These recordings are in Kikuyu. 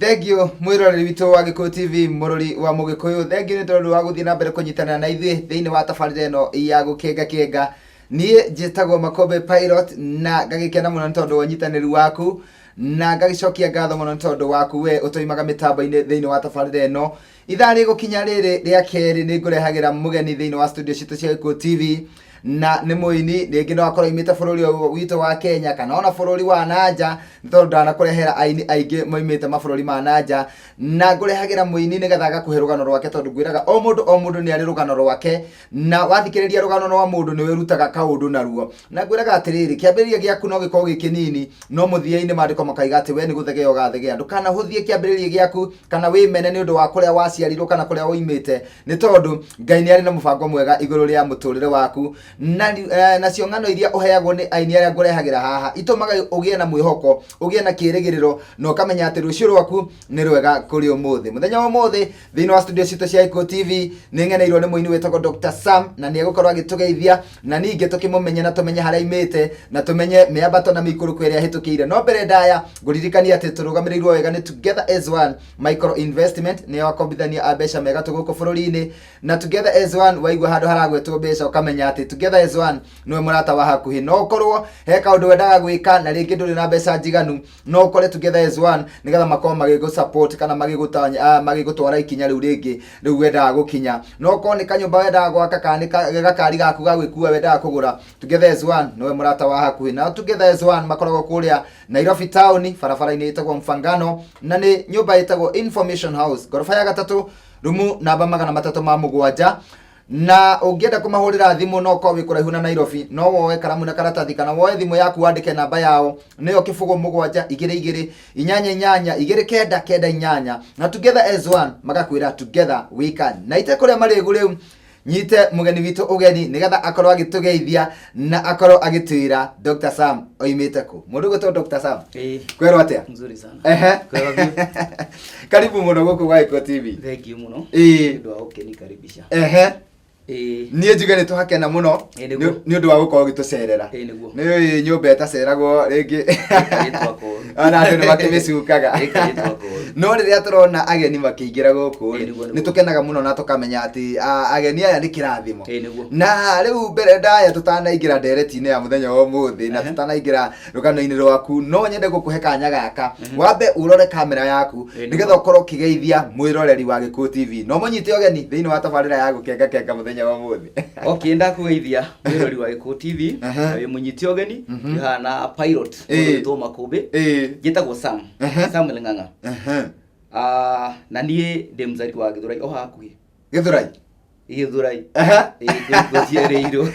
Thengiũ mwĩroreri witũ wa Gĩkũyũ TV, mũrori wa Mũgĩkũyũ. Thengiũ nĩ tondũ wa gũthiĩ na mbere kũnyitanĩra na ithuĩ thĩinĩ wa tabarĩra ĩno ya Gũkĩnga Kĩnga. Niĩ njĩtagwo Makũmbĩ Pilot na ngagĩkena mũno nĩ tondũ wa ũnyitanĩri waku na ngagĩcokia ngatho mũno nĩ tondũ waku we ũtũimaga mĩtambo-inĩ thĩinĩ wa tabarĩra ĩno. Ithaa rĩgũkinya rĩrĩ rĩa kerĩ nĩ ngũrehagĩra mũgeni thĩinĩ wa studio citũ cia Gĩkũyũ TV na nĩ mũini, rĩngĩ no akorwo aimĩte bũrũri ũyũ witũ wa Kenya kana ona bũrũri wa nanja, nĩ tondũ ndanakũrehera aini aingĩ moimĩte mabũrũri ma nanja, na ngũrehagĩra mũini nĩgetha agakũhe rũgano rwake, tondũ ngwĩraga o mũndũ o mũndũ nĩ arĩ rũgano rwake, na wathikĩrĩria rũgano rwa mũndũ nĩ wĩrutaga kaũndũ naruo. Na ngwĩraga atĩrĩrĩ, kĩambĩrĩria gĩaku no gĩkorwo gĩ kĩnini, no mũthia-inĩ maandĩko makaiga atĩ we nĩ gũthegea ũgathegea. Ndũkanahũthie kĩambĩrĩria gĩaku kana wĩmene nĩ ũndũ wa kũrĩa waciarirwo kana kũrĩa woimĩte, nĩ tondũ Ngai nĩ arĩ na mũbango mwega igũrũ rĩa mũtũrĩre waku. Na nacio ng'ano iria ũheagwo nĩ aini arĩa ngũrehagĩra haha itũmaga ũgĩe na mwĩhoko, ũgĩe na kĩrĩgĩrĩro, na ũkamenya atĩ rũciũ rwaku nĩ rwega kũrĩ ũmũthĩ. Mũthenya wa ũmũthĩ thĩinĩ wa studio citũ cia Gĩkũyũ TV nĩ ng'eneirwo nĩ mũini wĩtagwo Dr. Sam, na nĩ egũkorwo agĩtũgeithia na ningĩ tũkĩmũmenye na tũmenye harĩa aimĩte na tũmenye mĩambato na mĩikũrũko ĩrĩa ahĩtũkĩire. No mbere ndaya ngũririkania atĩ tũrũgamĩrĩirwo wega nĩ Together as One Micro Investment, nĩo akombithania a mbeca mega tũ gũkũ bũrũri-inĩ. Na Together as One, waigua handũ haragwetwo mbeca ũkamenya atĩ Together as One nĩwe mũrata wa hakuhĩ. No ũkorwo he kaũndũ wendaga gwĩka na rĩngĩ ndũrĩ na mbeca njiganu, no ũkore Together as One nĩgetha makorwo magĩgũ support kana magĩgũtwara ikinya rĩu rĩngĩ rĩu wendaga gũkinya. No ũkorwo nĩ kanyũmba wendaga gwaka kana nĩ gakari gaku ga gwĩkua wendaga kũgũra, Together as One nĩwe mũrata wa hakuhĩ. Nao Together as One makoragwo kũrĩa Nairobi town, barabara-inĩ ĩtagwo Mfangano, na nĩ nyũmba ĩtagwo Information House, ngoroba ya gatatũ, rumu namba 307. Na ũngĩenda kũmahũrĩra thimũ no ũkorwo wĩ kũraihu na Nairobi, no woe karamu na karatathi kana woe thimũ yaku wandĩke namba yao, nĩyo 0722 882998. Na Together as One magakwĩra together we can. Na itekũrĩa marĩgu rĩu nyite mũgeni witũ ũgeni nĩgetha akorwo agĩtũgeithia na akorwo agĩtwĩra Dr. Sam oimĩte kũ. Mũndũ ũgwĩtwo Dr. Sam, kwerwo atĩa? Nzuri sana. Ehe. Kwega biũ. Karibu mũno gũkũ gwa Gĩkũyũ TV. Thank you mũno. Ĩĩ. Nĩ ũndũ wa gũkĩnikaribisha. Ehe. Ĩĩ. Niĩ njuge nĩ tũhakena mũno Ĩĩ, nĩguo. nĩ ũndũ wa gũkorwo ũgĩtũcerera. Ĩĩ, nĩguo. Nĩ nyũmba ĩtaceragwo rĩngĩ. Ĩkarĩtwa kũũru. Ona andũ nĩ makĩmĩcukaga. Ĩkarĩtwa kũũru. No rĩrĩa tũrona ageni makĩingĩra gũkũ Ĩĩ, rĩ, nĩguo, nĩ nĩguo. tũkenaga mũno na tũkamenya atĩ ageni aya nĩ kĩrathimo. Ĩĩ, nĩguo. Na rĩu mbere ndaya tũtanaingĩra ndereti-inĩ ya mũthenya wa ũmũthĩ na tũtanaingĩra rũgano-inĩ rwaku, no nyende gũkũhe kanya gaka wambe ũrore kamera yaku Ĩĩ, nĩgetha ũkorwo ũkĩgeithia mwĩroreri wa Gĩkũyũ TV no mũnyite ũgeni thĩinĩ wa tabarĩra ya Gũkenga Kenga mũthenya wa ũmũthĩ. Okay, ndakũgeithia mwĩrori wa Gĩkũyũ TV na wĩ mũnyite ũgeni twĩ haha na Pilot Ĩĩ. ũgwĩtwo Makũmbĩ. Ĩĩ. Njĩtagwo Sam. Samuel Ng'ang'a. Ah, na niĩ ndĩ mzari wa Gĩthũrai o hakuhĩ. Gĩthũrai? Gĩthũrai. Ehe. Ĩĩ, ngũciarĩirwo.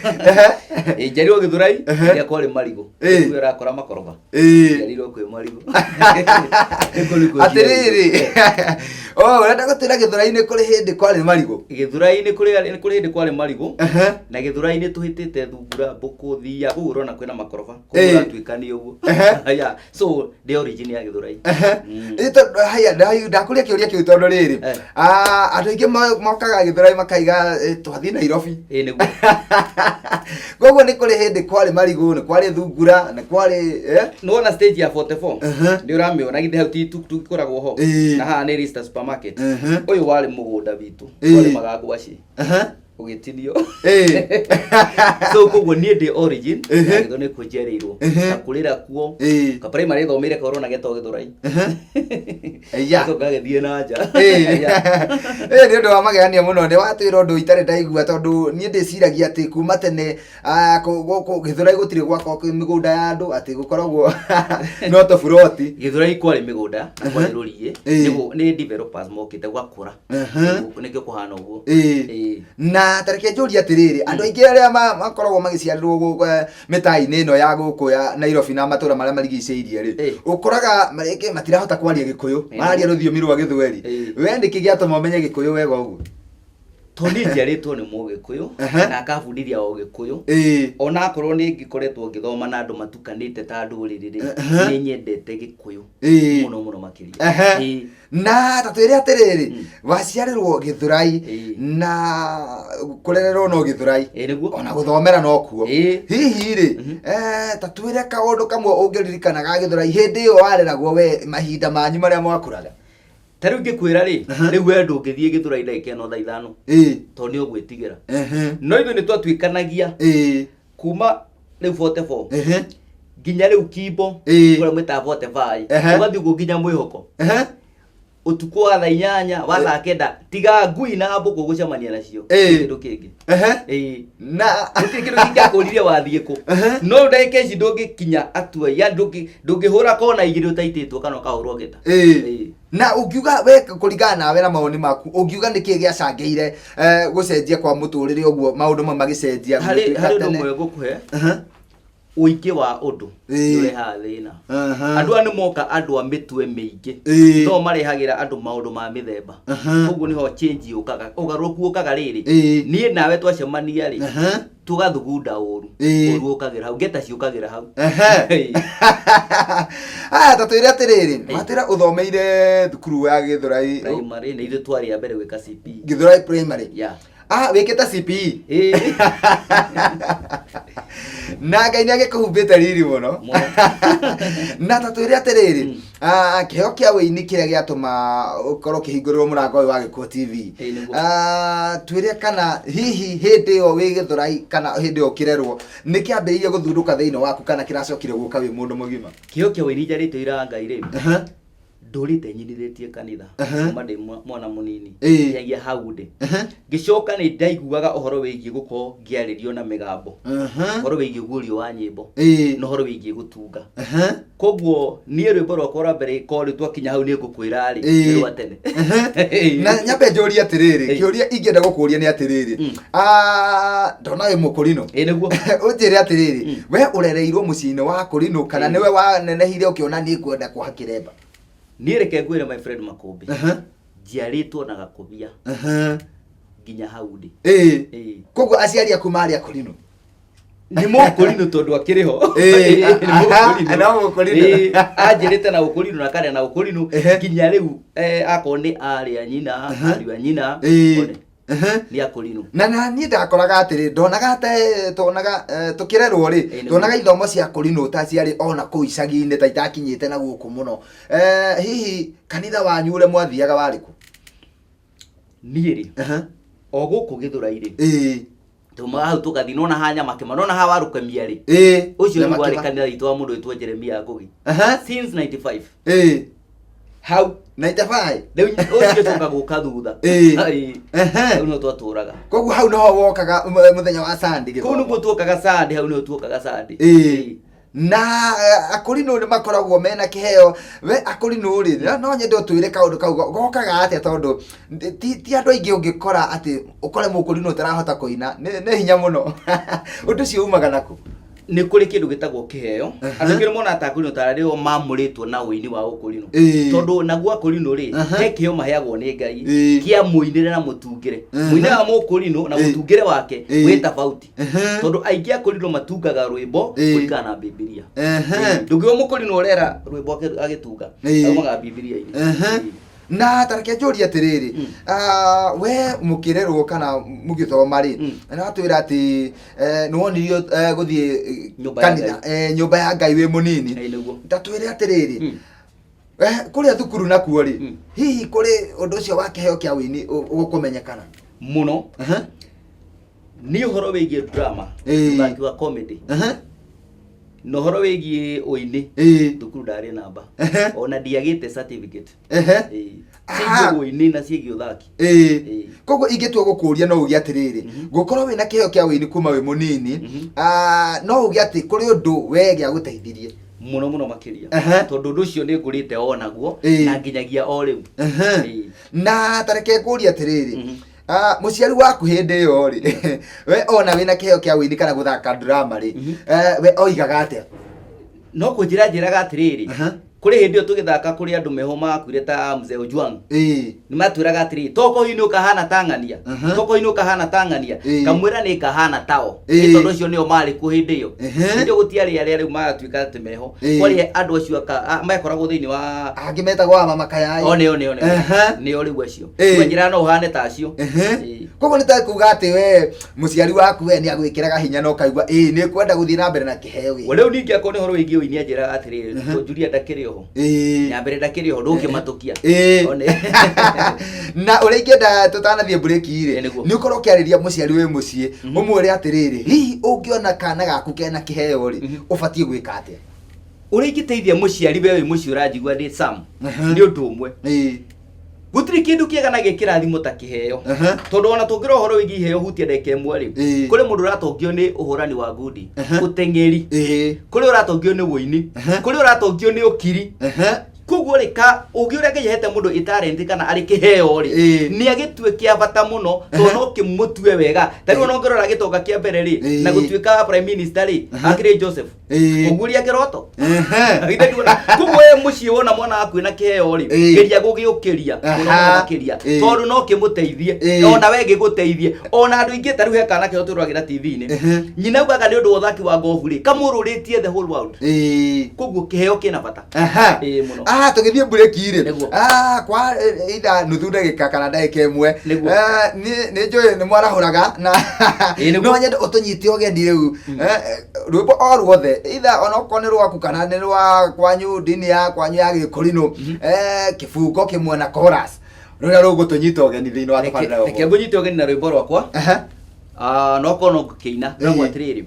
Ĩĩ, njiarirwo Gĩthũrai rĩrĩa kwarĩ marigũ. Ĩĩ. Rĩu ũrakora makoroba. Ĩĩ. Njiarirwo kwĩ marigũ. Nĩkuo nĩkuo Atĩrĩrĩ, njiarirwo. O ũrenda gũtwĩra Gĩthũrai-inĩ kũrĩ hĩndĩ kwarĩ marigũ? Gĩthũrai-inĩ nĩ kũrĩ hĩndĩ kwarĩ marigũ. Ehe. Na Gĩthũrai-inĩ tũhĩtĩte thungura, mbũkũ, thiia, kũu ũrona kwĩna makoroba. Kũu ũratuĩka nĩ ũguo. Ehe. Yeah. So ndĩ origin ya Gĩthũrai. Ehe. Mm. Ĩ, tondũ haya ndakũria kĩũria kĩu tondũ rĩrĩ, andũ aingĩ mokaga Gĩthũrai makaiga, "Twathiĩ Nairobi." Ĩĩ, nĩguo. Koguo nĩ kũrĩ hĩndĩ kwarĩ marigũ, nĩ kwarĩ thungura, nĩ kwarĩ Nĩwona stage ya 44? Ehe. Nĩ ũramĩona githĩ hau ti tuktuk ikoragwo ho? Ĩĩ. Na haha nĩ Rista supermarket. Ehe. Ũyũ warĩ mũgũnda witũ. Ĩĩ. Twarĩmaga ngwacĩ. Ehe. Ũgĩtinio. Ĩĩ. So koguo niĩ ndĩ origin Ehe. ya Gĩthũrai, nĩkuo njiarĩirwo. Ehe. Ngakũrĩra kuo. Ĩĩ. Ka primary thomeire korona getagwo Gĩthũrai. Eya. Ngacoka ngagĩthiĩ na nja. Ĩĩ. Yeah. Ĩĩ, nĩ ũndũ wa magegania mũno nĩ watwĩra ũndũ itarĩ ndaigua, tondũ niĩ ndĩciragia atĩ kuma tene gũkũ Gĩthũrai gũtirĩ gwakorwo kwĩ mĩgũnda ya andũ, atĩ gũkoragwo no tũburoti. Gĩthũrai kwarĩ mĩgũnda na kwarĩ rũriĩ. Ĩĩ. Nĩ developers mokĩte gwakũra. Ehe. Nĩkĩo kũhana ũguo. Ĩĩ. Ĩĩ. Na tareke njũrie atĩrĩrĩ, andũ aingĩ arĩa makoragwo magĩciarĩrwo gũkũ, mĩtaa-inĩ ĩno ya gũkũ ya Nairobi na matũra marĩa marigicĩirie rĩ, Ĩĩ. ũkoraga rĩngĩ matirahota kwaria Gĩkũyũ, Ĩĩ. mararia rũthiomi rwa Gĩthweri. Ĩĩ. We nĩkĩ gĩatũma ũmenye Gĩkũyũ wega ũguo? Tondũ niĩ njiarĩtwo nĩ Mũgĩkũyũ Ehe. na akabundithia o Gĩkũyũ. Ĩĩ. Onakorwo nĩ ngĩkoretwo ngĩthoma na andũ matukanĩte ta ndũrĩrĩ rĩ, Ehe. nĩ nyendete Gĩkũyũ Ĩĩ. mũno mũno makĩria. Ehe. Ĩĩ. Na ta twĩre atĩrĩrĩ, waciarĩrwo Gĩthũrai Ĩĩ. na kũrererwo no Gĩthũrai, Ĩĩ, nĩguo. ona gũthomera no kuo? Ĩĩ. Hihi rĩ, ta twĩre kaũndũ kamwe ũngĩririkana ga Gĩthũrai hĩndĩ ĩyo wareragwo we, mahinda manyu marĩa mwakũraga. Ta rĩu ngĩkwĩra rĩ, rĩu we ndũngĩthiĩ Gĩthũrai ndagĩka ĩno thaa 5 tondũ nĩ ũgwĩtigĩra. No ithuĩ nĩ twatuĩkanagia kuma rĩu 44 nginya rĩu Kimbo, kũrĩa mwĩtaga 45, ũgathiĩ ũguo nginya Mwĩhoko, ũtukũ wa thaa 8, wa thaa 9, tiga ngui na mbũkũ gũcemania nacio, kĩndũ kĩngĩ. Na gũtirĩ kĩndũ kĩngĩakũririe wathiĩ kũ. No ndagĩka ici ndũngĩkinya atua ya ndũngĩhũra kona 2 ũtaitĩtwo kana ũkahũrwo ngeta. Na ũngiuga we, kũringana nawe na mawoni maku, ũngiuga nĩkĩ gĩacangĩire gũcenjia kwa mũtũrĩre ũguo, maũndũ mau magĩcenjia Harĩ gũtuĩka harĩ ũndũ tene? ũmwe ngũkũhe, ũingĩ wa ũndũ nĩũrehaga thĩna. Andũ aya nĩ moka, andũ a mĩtwe mĩingĩ, no marehagĩra andũ maũndũ ma mĩthemba. Koguo nĩho change yũkaga, ũgarũrũku ũkaga rĩrĩ. Niĩ nawe twacemania rĩ, tũgathugunda ũru. Ũru ũkagĩra hau, ngeta ciũkagĩra hau. Aya, ta twĩre atĩrĩrĩ, watwĩra ũthomeire thukuru ya Gĩthũrai Primary, nĩ ithuĩ twarĩ a mbere gwĩka CPE. Gĩthũrai Primary. Yeah. Ah, wĩkĩte CPE? Ĩĩ. Na Ngai nĩ agĩkũhumbĩte riri mũno. Mũno. Na ta twĩre atĩrĩrĩ, kĩheo kĩa ũini kĩrĩa gĩatũma ũkorwo ũkĩhingũrĩrwo mũrango ũyũ wa Gĩkũyũ TV, Ĩĩ, nĩguo. Twĩre kana hihi hĩndĩ ĩyo wĩ Gĩthũrai kana hĩndĩ ĩyo ũkĩrerwo nĩ kĩambĩrĩirie gũthundũka thĩinĩ waku kana kĩracokire gũka wĩ mũndũ mũgima? Kĩheo kĩa ũini njarĩtio ira Ngai rĩ, ndũrĩte nyinithĩtie kanitha kuma ndĩ mwana mũnini, nginyagia hau ndĩ. Ngĩcoka nĩ ndaiguaga ũhoro wĩgiĩ gũkorwo ngĩarĩrio na mĩgambo, ũhoro wĩgiĩ guũrio wa nyĩmbo, na ũhoro wĩgiĩ gũtunga. Koguo niĩ rwĩmbo rwakwa rwa mbere korwo rĩu twakinya hau nĩ ngũkwĩra rĩ, nĩ rwa tene. Na nyambe njũrie atĩrĩrĩ, kĩũria ingĩenda gũkũria nĩ atĩrĩrĩ, ndona wĩ mũkũrinũ. Ĩĩ, nĩguo. Ũnjĩre atĩrĩrĩ, we ũrereirwo mũciĩ-inĩ wa kũrinũ kana nĩwe wanenehire ũkĩona niĩ ngwenda kuoha kĩremba? Niĩ reke ngwĩre, my friend Makũmbĩ, njiarĩtwo na gakũbia nginya hau ndĩ. Koguo aciari aku marĩ akũrinũ? Nĩ mũkũrinũ tondũ akĩrĩ ho. Nĩ mũkũrinũ. No mũkũrinũ. Ĩĩ, anjĩrĩte na ũkũrinũ na karĩa na ũkũrinũ nginya rĩu, akorwo nĩ arĩ a nyina, ariũ a nyina, one, nĩ akũrinũ. Na niĩ ndakoraga atĩrĩ, ndonaga te tonaga tũkĩrerwo rĩ, Nĩguo. tuonaga ithomo cia kũrinũ ta ciarĩ ona kũu icagi-inĩ, ta itakinyĩte na gũkũ mũno. Hihi kanitha wanyu ũrĩa mwathiaga warĩ kũ? Niĩ rĩ, o gũkũ Gĩthũrai rĩ, tumaga hau tũgathiĩ nona ha Nyamakĩma, nona ha Warũkemia rĩ, ũcio nĩguo warĩ Nyamakĩma. kanitha witũ wa mũndũ wĩtwo Jeremia Ngũgi since 95 hau. 95. Rĩu ũcio coka gũka thutha. Hau nĩho twatũraga. Koguo hau noho wokaga mũthenya wa Sunday Kũu gĩthomo? nĩkuo tuokaga Sunday, hau nĩho tuokaga Sunday. Na akũrinũ nĩ makoragwo mena kĩheo. We akũrinũ rĩ, no nyende ũtwĩre kaũndũ kau gokaga atĩa, tondũ ti andũ aingĩ ũngĩkora atĩ ũkore mũkũrinũ ũtarahota kũina, nĩ hinya mũno. Ũndũ ũcio umaga nakũ? Nĩ kũrĩ kĩndũ gĩtagwo kĩheo. Andũ aingĩ nĩ monaga ta akũrinũ tarĩ o mamũrĩtwo na ũini wa ũkũrinũ, tondũ naguo akũrinũ rĩ, he kĩheo maheagwo nĩ Ngai kĩa mũinĩre na mũtungĩre. Mũinĩre wa mũkũrinũ na mũtungĩre wake wĩ tofauti, tondũ aingĩ akũrinũ matungaga rwĩmbo kũringana na Bibilia. Ndũngĩona mũkũrinũ ũrera rwĩmbo agĩtunga, aumaga Bibilia-inĩ. Na ta reke njũrie atĩrĩrĩ, we mũkĩrerwo kana mũgĩthoma rĩ, na watwĩra atĩ nĩ wonirio gũthiĩ Nyũmba ya kanitha, nyũmba ya Ngai wĩ mũnini. Ĩĩ, nĩguo. Ta twĩre atĩrĩrĩ, kũrĩa thukuru nakuo rĩ, hihi kũrĩ ũndũ ũcio wa kĩheo kĩa ũini ũkũmenyekana? Mũno. Nĩ ũhoro wĩgiĩ drama, ũthaki wa comedy, na ũhoro wĩgiĩ ũini, thukuru ndarĩ namba, ona ndiagĩte certificate. Ĩĩ. Ciĩgiĩ ũini na ciĩgiĩ ũthaki. Koguo ingĩtua gũkũria, no uge atĩrĩrĩ, gũkorwo wĩna kĩheo kĩa ũini kuma wĩ mũnini, no uge atĩ kũrĩ ũndũ we gĩagũteithirie? Mũno mũno makĩria, tondũ ũndũ ũcio nĩ ngũrĩte o naguo na nginyagia o rĩu. Na ta reke ngũrie atĩrĩrĩ, mũciari waku hĩndĩ ĩyo rĩ, we ona wĩna kĩheo kĩa ũini kana gũthaka drama rĩ, we oigaga atĩa? No kũnjĩra njĩraga atĩrĩrĩ, kũrĩ hĩndĩ ĩyo tũgĩthaka kũrĩ andũ meho makuire ta mzee Ojwang, nĩ matwĩraga atĩrĩrĩ, toko hihi nĩ ũkahana ta ng'ania, toko hihi nĩ ũkahana ta ng'ania. Kamwĩra nĩ ngahana tao. Nĩ tondũ acio nĩo marĩ kuo hĩndĩ ĩyo. Hĩndĩ ĩyo gũtiarĩ arĩa rĩu magatuĩka atĩ meho. Kwarĩ andũ acio mekoragwo thĩinĩ wa Angĩ metagwo wa mama kayai. O nĩo nĩo nĩo nĩo rĩu acio. Njĩra no ũhane ta acio. Koguo nĩ ta kuga atĩ we mũciari waku we nĩ agwĩkĩraga hinya na ũkaigua ĩĩ nĩ kwenda gũthiĩ na mbere na kĩheo gĩkĩ. Rĩu ningĩ akorwo nĩ ũhoro wĩgiĩ ũini anjĩraga atĩrĩrĩ, Julia ndakĩrĩ oho. oho. Nyambere ndakĩrĩ oho, ndũngĩmatũkia. One. Na ũrĩa ingĩenda tũtanathiĩ mburĩki rĩ, Ĩ, nĩguo. nĩ ũkorwo ũkĩarĩria mũciari wĩ mũciĩ, ũmwĩre atĩrĩrĩ, hihi ũngĩona kana gaku kena kĩheo rĩ, ũbatiĩ gwĩka atĩa? Ũrĩa ingĩteithia mũciari we wĩ mũciĩ ũranjigua ndĩ Sam, nĩ ũndũ ũmwe. Gũtirĩ kĩndũ kĩega na gĩkĩrathimo ta kĩheo. Tondũ ona tũngĩrora ũhoro wĩgiĩ iheo hutia ndagĩka ĩmwe rĩ, kũrĩ mũndũ ũratongio nĩ ũhũrani wa ngundi, ũteng'eri, kũrĩ ũratongio nĩ ũini, kũrĩ ũratongio nĩ ũkiri. Koguo rĩ, ka ũngĩ ũrĩa Ngai ahete mũndũ ĩ talent kana arĩ kĩheo rĩ, nĩ agĩtue kĩa bata mũno, tondũ no kĩmũtue wega. Ta rĩu ona ũngĩrora gĩtonga kĩa mbere rĩ, na gũtuĩka prime minister rĩ, akĩrĩ Joseph. Ũguũria kĩroto. Githĩ nduona? Koguo we mũciĩ wona mwana waku ena kĩheo rĩ, geria gũgĩũkĩria mũno mũno makĩria, tondũ no kĩmũteithie, ona we gĩgũteithie. Ona andũ aingĩ ta rĩu he kana kĩo tũroragĩra TV-inĩ, nyina augaga nĩ ũndũ wa ũthaki wa ngobu rĩ, kamũrũrĩtie the whole world. Koguo kĩheo kĩna bata. Ĩĩ mũno. Tũgĩthiĩ mburĩki rĩ, Nĩguo. Kwa either nuthu ndagĩka kana ndagĩka ĩmwe. Nĩguo. Nĩ njũĩ nĩ mwarahũraga na Ĩĩ, nĩguo. no nyende ũtũnyite ũgeni rĩu. Rwĩmbo o ruothe, either onokorwo nĩ rwaku kana nĩ rwa kwanyu, ndini ya kwanyu ya Gĩkũrinũ, kĩbungo kĩmwe na chorus rũrĩa rũgũtũnyita ũgeni thĩinĩ wa tabarĩra Reke ngũnyite ũgeni na rwĩmbo rwakwa. No korwo no ngũkĩina ngagwo atĩrĩrĩ,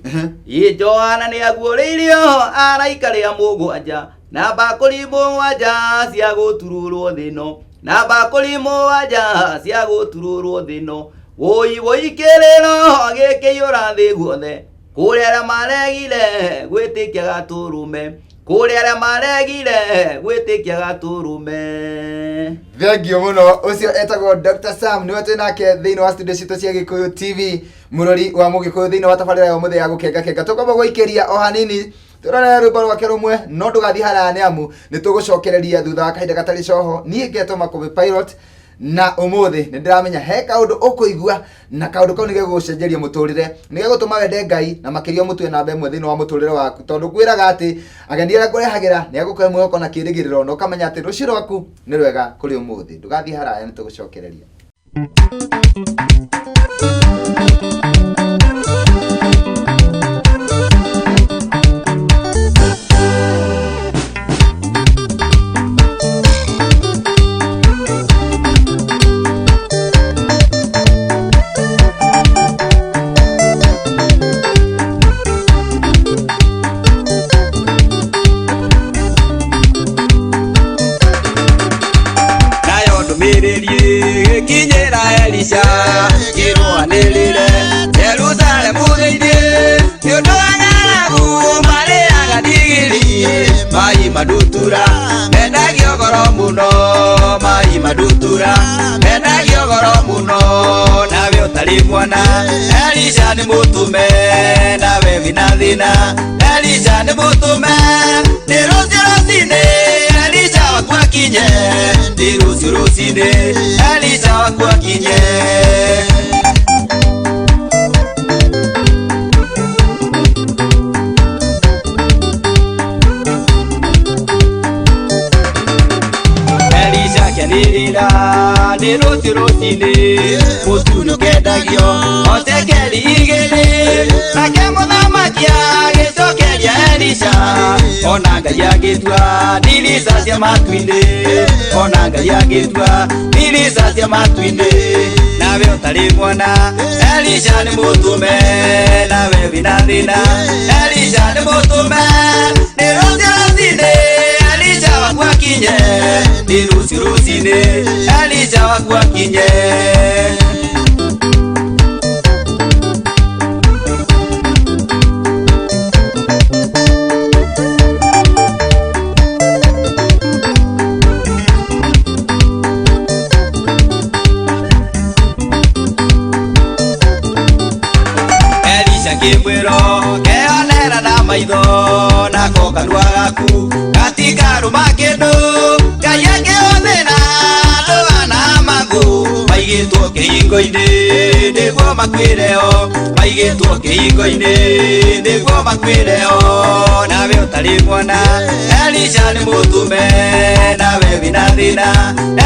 ĩ Johana nĩ aguũrĩirio araika rĩa mũgwanja na mbakũri mũgwanja cia gũturũrwo thĩ ĩno, na mbakũri mũgwanja cia gũturũrwo thĩ ĩno, wũi wũi kĩrĩro gĩkĩiyũra thĩ guothe, kũrĩ arĩa maregire gwĩtĩkia gatũrũme, kũrĩ arĩa maregire gwĩtĩkia gatũrũme. Thengiũ mũno. Ũcio etagwo Dr. Sam, nĩwe twĩ nake thĩinĩ wa studio citũ cia Gĩkũyũ TV, mũrori wa Mũgĩkũyũ thĩinĩ wa tabarĩra ya ũmũthĩ ya gũkenga kenga. Tũkwamba gũikĩria o hanini tũrore rwĩmbo rwake rũmwe, no ndũgathiĩ haraya nĩ amu nĩ tũgũcokereria thutha wa kahinda gatarĩ coho. Niĩ ngetwo Makũmbĩ Pilot, na ũmũthĩ nĩ ndĩramenya he kaũndũ ũkũigua, na kaũndũ kau nĩ gegũgũcenjeria mũtũrĩre, nĩ gegũtũma wende Ngai na makĩria ũmũtue namba ĩmwe thĩinĩ wa mũtũrĩre waku, tondũ ngwĩraga atĩ ageni arĩa ngũrehagĩra nĩ agũkũhe mwĩhoko na kĩĩrĩgĩrĩro, na ũkamenya atĩ rũciũ rwaku nĩ rwega kũrĩ ũmũthĩ. Ndũgathiĩ haraya, nĩ tũgũcokereria. Nayo ndũmĩrĩri ĩgĩkinyĩra Elisha, kĩrũanĩrĩre Jerusalemu thĩinĩ, nĩ ũndũ wa ng'aragu marĩaga ndigiri, mai madutura mendagio goro mũno, mai madutura mendagio goro mũno. Nawe ũtarĩ mwana, Elisha nĩ mũtũme, nawe wĩna thĩna, Elisha nĩ mũtũme, nĩ rũciũ rũcinĩ Elisha waku akinye, nĩ rũciũ rũcinĩ Elisha waku akinye. Elisha akĩanĩrĩra nĩ rũciũ rũcinĩ, mũtu nĩũkendagio o cekeri igĩrĩ, nake mũthamaki agĩcokeria Elisha, ona Ngai agĩtua ndirica cia matu-inĩ, ona Ngai agĩtua ndirica cia matu-inĩ. Nawe ũtarĩ mwana, Elisha nĩ mũtũme, nawe wĩna thĩna, Elisha nĩ mũtũme, nĩ rũciũ rũcinĩ Elisha waku akinye, nĩ rũciũ rũcinĩ Elisha waku akinye. Elisha kĩmwĩro keonera na maitho, nako kanua gaku gatikarũma kĩndũ, Ngai akĩhũthĩra ndũa na mangũ, maigĩtwo kĩhingo-inĩ nĩguo makuĩre o, maigĩtwo kĩhingo-inĩ nĩguo makuĩre o. Nawe ũtarĩ mwana, Elisha nĩ mũtũme, nawe wĩna thĩna,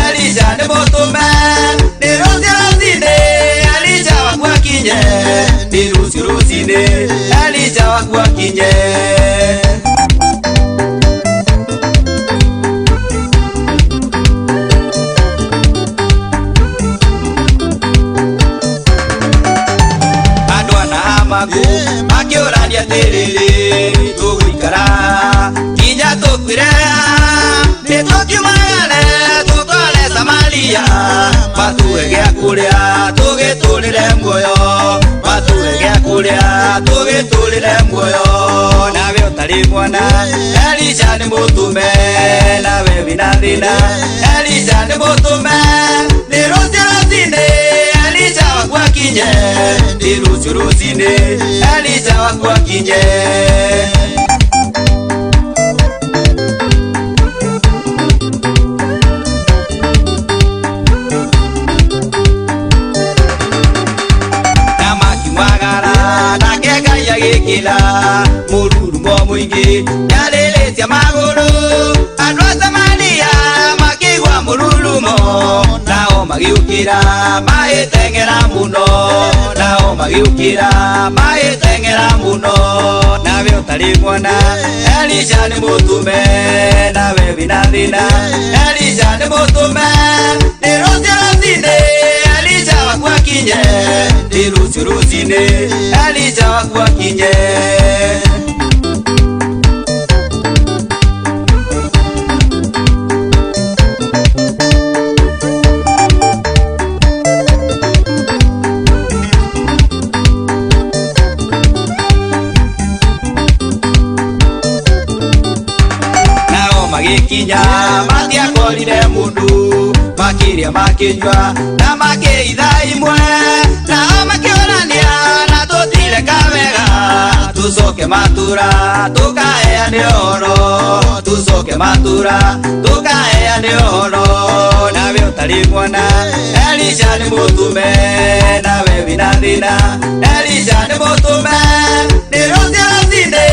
Elisha nĩ mũtũme, nĩ rũciũ rũcinĩ Elisha waku akinye, nĩ rũciũ rũcinĩ Elisha waku akinye. Samaria matue gĩa kũrĩa tũgĩtũrĩre muoyo matue gĩa kũrĩa tũgĩtũrĩre muoyo nawe ũtarĩ mwana Elisha nĩ mũtũme nawe wĩna thĩna Elisha nĩ mũtũme nĩ rũciũ rũcinĩ Elisha waku akinye nĩ rũciũ rũcinĩ Elisha waku akinye. Na makiumagara nake Ngai agĩkĩra mũrurumo mũingĩ yarĩrĩtie magũrũ andũ a Samaria makĩigua mũrurumo nao magĩũkĩra magĩteng'era mũno nao magĩũkĩra magĩteng'era mũno nawe ũtarĩ mwana Elisha nĩ mũtũme nawe wĩna thĩna Elisha nĩ mũtũme nĩ rũciũ rũcinĩ Elisha waku akinye nĩ rũciũ rũcinĩ Elisha waku akinye. Nao magĩkinya matiakorire mũndũ makĩrĩa makĩnyua na makĩitha imwe nao makĩũrania na tũtireka wega tũcoke matura tũkaheane ũhoro tũcoke matura tũkaheane ũhoro nawe ũtarĩ mwana Elisha nĩ mũtũme nawe wĩna thĩna Elisha nĩ mũtũme nĩ rũciũ rũcinĩ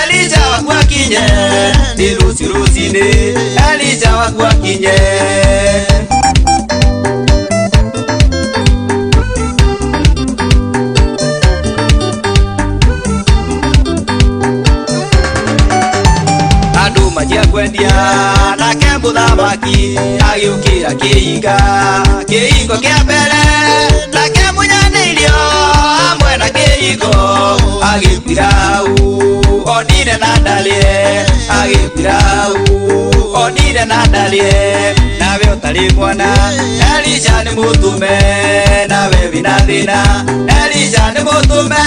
Elisha waku akinye nĩ rũciũ rũcinĩ Elisha waku akinye. Andũ manjia kwendia nake mũthamaki agĩũkĩra kĩhinga kĩhingo kĩa mbere nake mũnyanĩirio hamwe na kĩhingo agĩkuira hau onire na ndarĩe agĩkuira hau onire na ndarĩe nawe ũtarĩ mwana Elisha nĩ mũtũme nawe wĩna thĩna Elisha nĩ mũtũme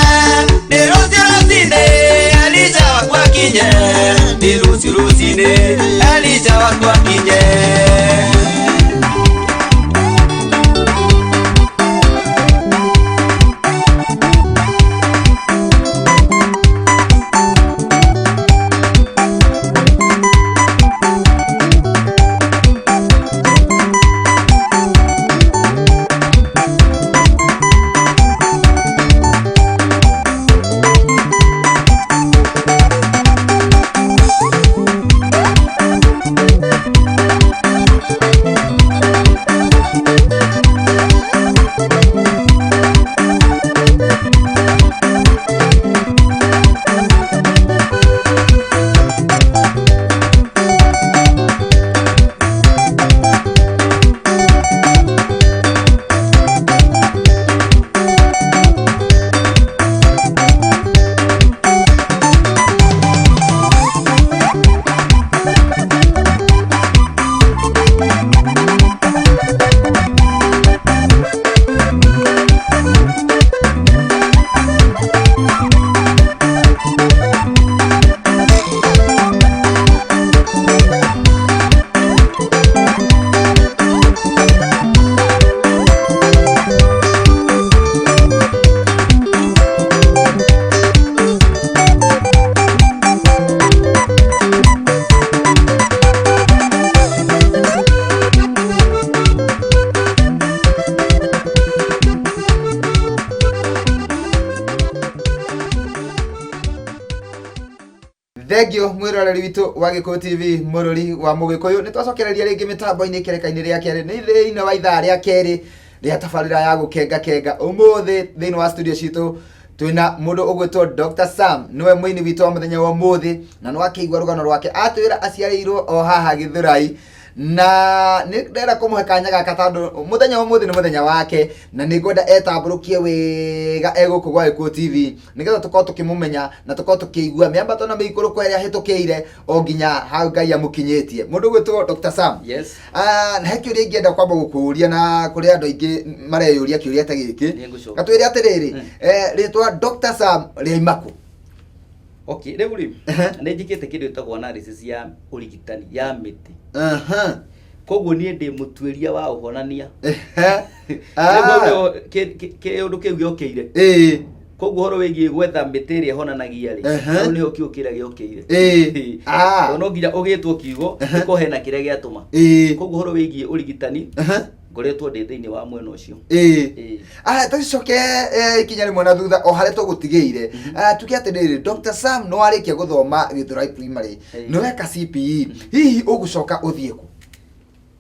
nĩ rũciũ rũcinĩ Elisha waku akinye nĩ rũciũ rũcinĩ Elisha waku akinye. Thengio mwiroreri witũ wa Gĩkũyũ TV mũrũri wa Mũgĩkũyũ nĩ twacokereria rĩngĩ mĩtambo-inĩ kĩreka-inĩ rĩa kerĩ nĩ thĩinĩ wa ithaa rĩa kerĩ rĩa tabarĩra ya gũkenga kenga ũmũthĩ thĩinĩ wa studio citũ twĩna mũndũ ũgwĩtwo Dr. Sam nĩwe mũini witũ wa mũthenya wa ũmũthĩ na nĩ wakĩigua rũgano rwake atwĩra aciarĩirwo o haha Gĩthũrai Na nĩ ndĩrenda kũmũhe kanya gaka tondũ mũthenya wa ũmũthĩ nĩ mũthenya wake, na nĩ ngwenda etambũrũkie wega e gũkũ gwa Gĩkũyũ TV, nĩgetha tũkorwo tũkĩmũmenya na tũkorwo tũkĩigua mĩambato na mĩikũrũko ĩrĩa ahĩtũkĩire o nginya hau Ngai amũkinyĩtie. Mũndũ ũgwĩtwo Dr. Sam. Yes. Ah, na he kĩũria ingĩenda kwamba gũkũria, na kũrĩ andũ aingĩ mareyũria kĩũria ta gĩkĩ. Nĩngũcoka. Gatwĩre atĩrĩrĩ, rĩtwa Dr. Sam rĩaima kũ? Okay, rĩu rĩ, nĩ njĩkĩte kĩndũ gĩtagwo analysis ya ũrigitani ya mĩtĩ. Koguo niĩ ndĩ mũtuĩria wa ũhonania. Rĩu hau nĩho kĩũndũ kĩu gĩokĩire. Koguo ũhoro wĩgiĩ gwetha mĩtĩ ĩrĩa ĩhonanagia rĩ, hau nĩho kiugo kĩrĩa gĩokĩire. Tondũ no nginya ũgĩtwo kiugo, gĩkorwo hena kĩrĩa gĩatũma. Koguo ũhoro wĩgiĩ ũrigitani, ngoretwo ndĩ thĩinĩ wa mwena ũcio. Aya, tũcoke ikinya rĩmwe na thutha o harĩa tũgũtigĩire. Ah, tuge atĩrĩrĩ, Dr. Sam nĩ warĩkia gũthoma Gĩthũrai Primary, nĩ weka CPE, hihi ũgũcoka ũthiĩ kũ?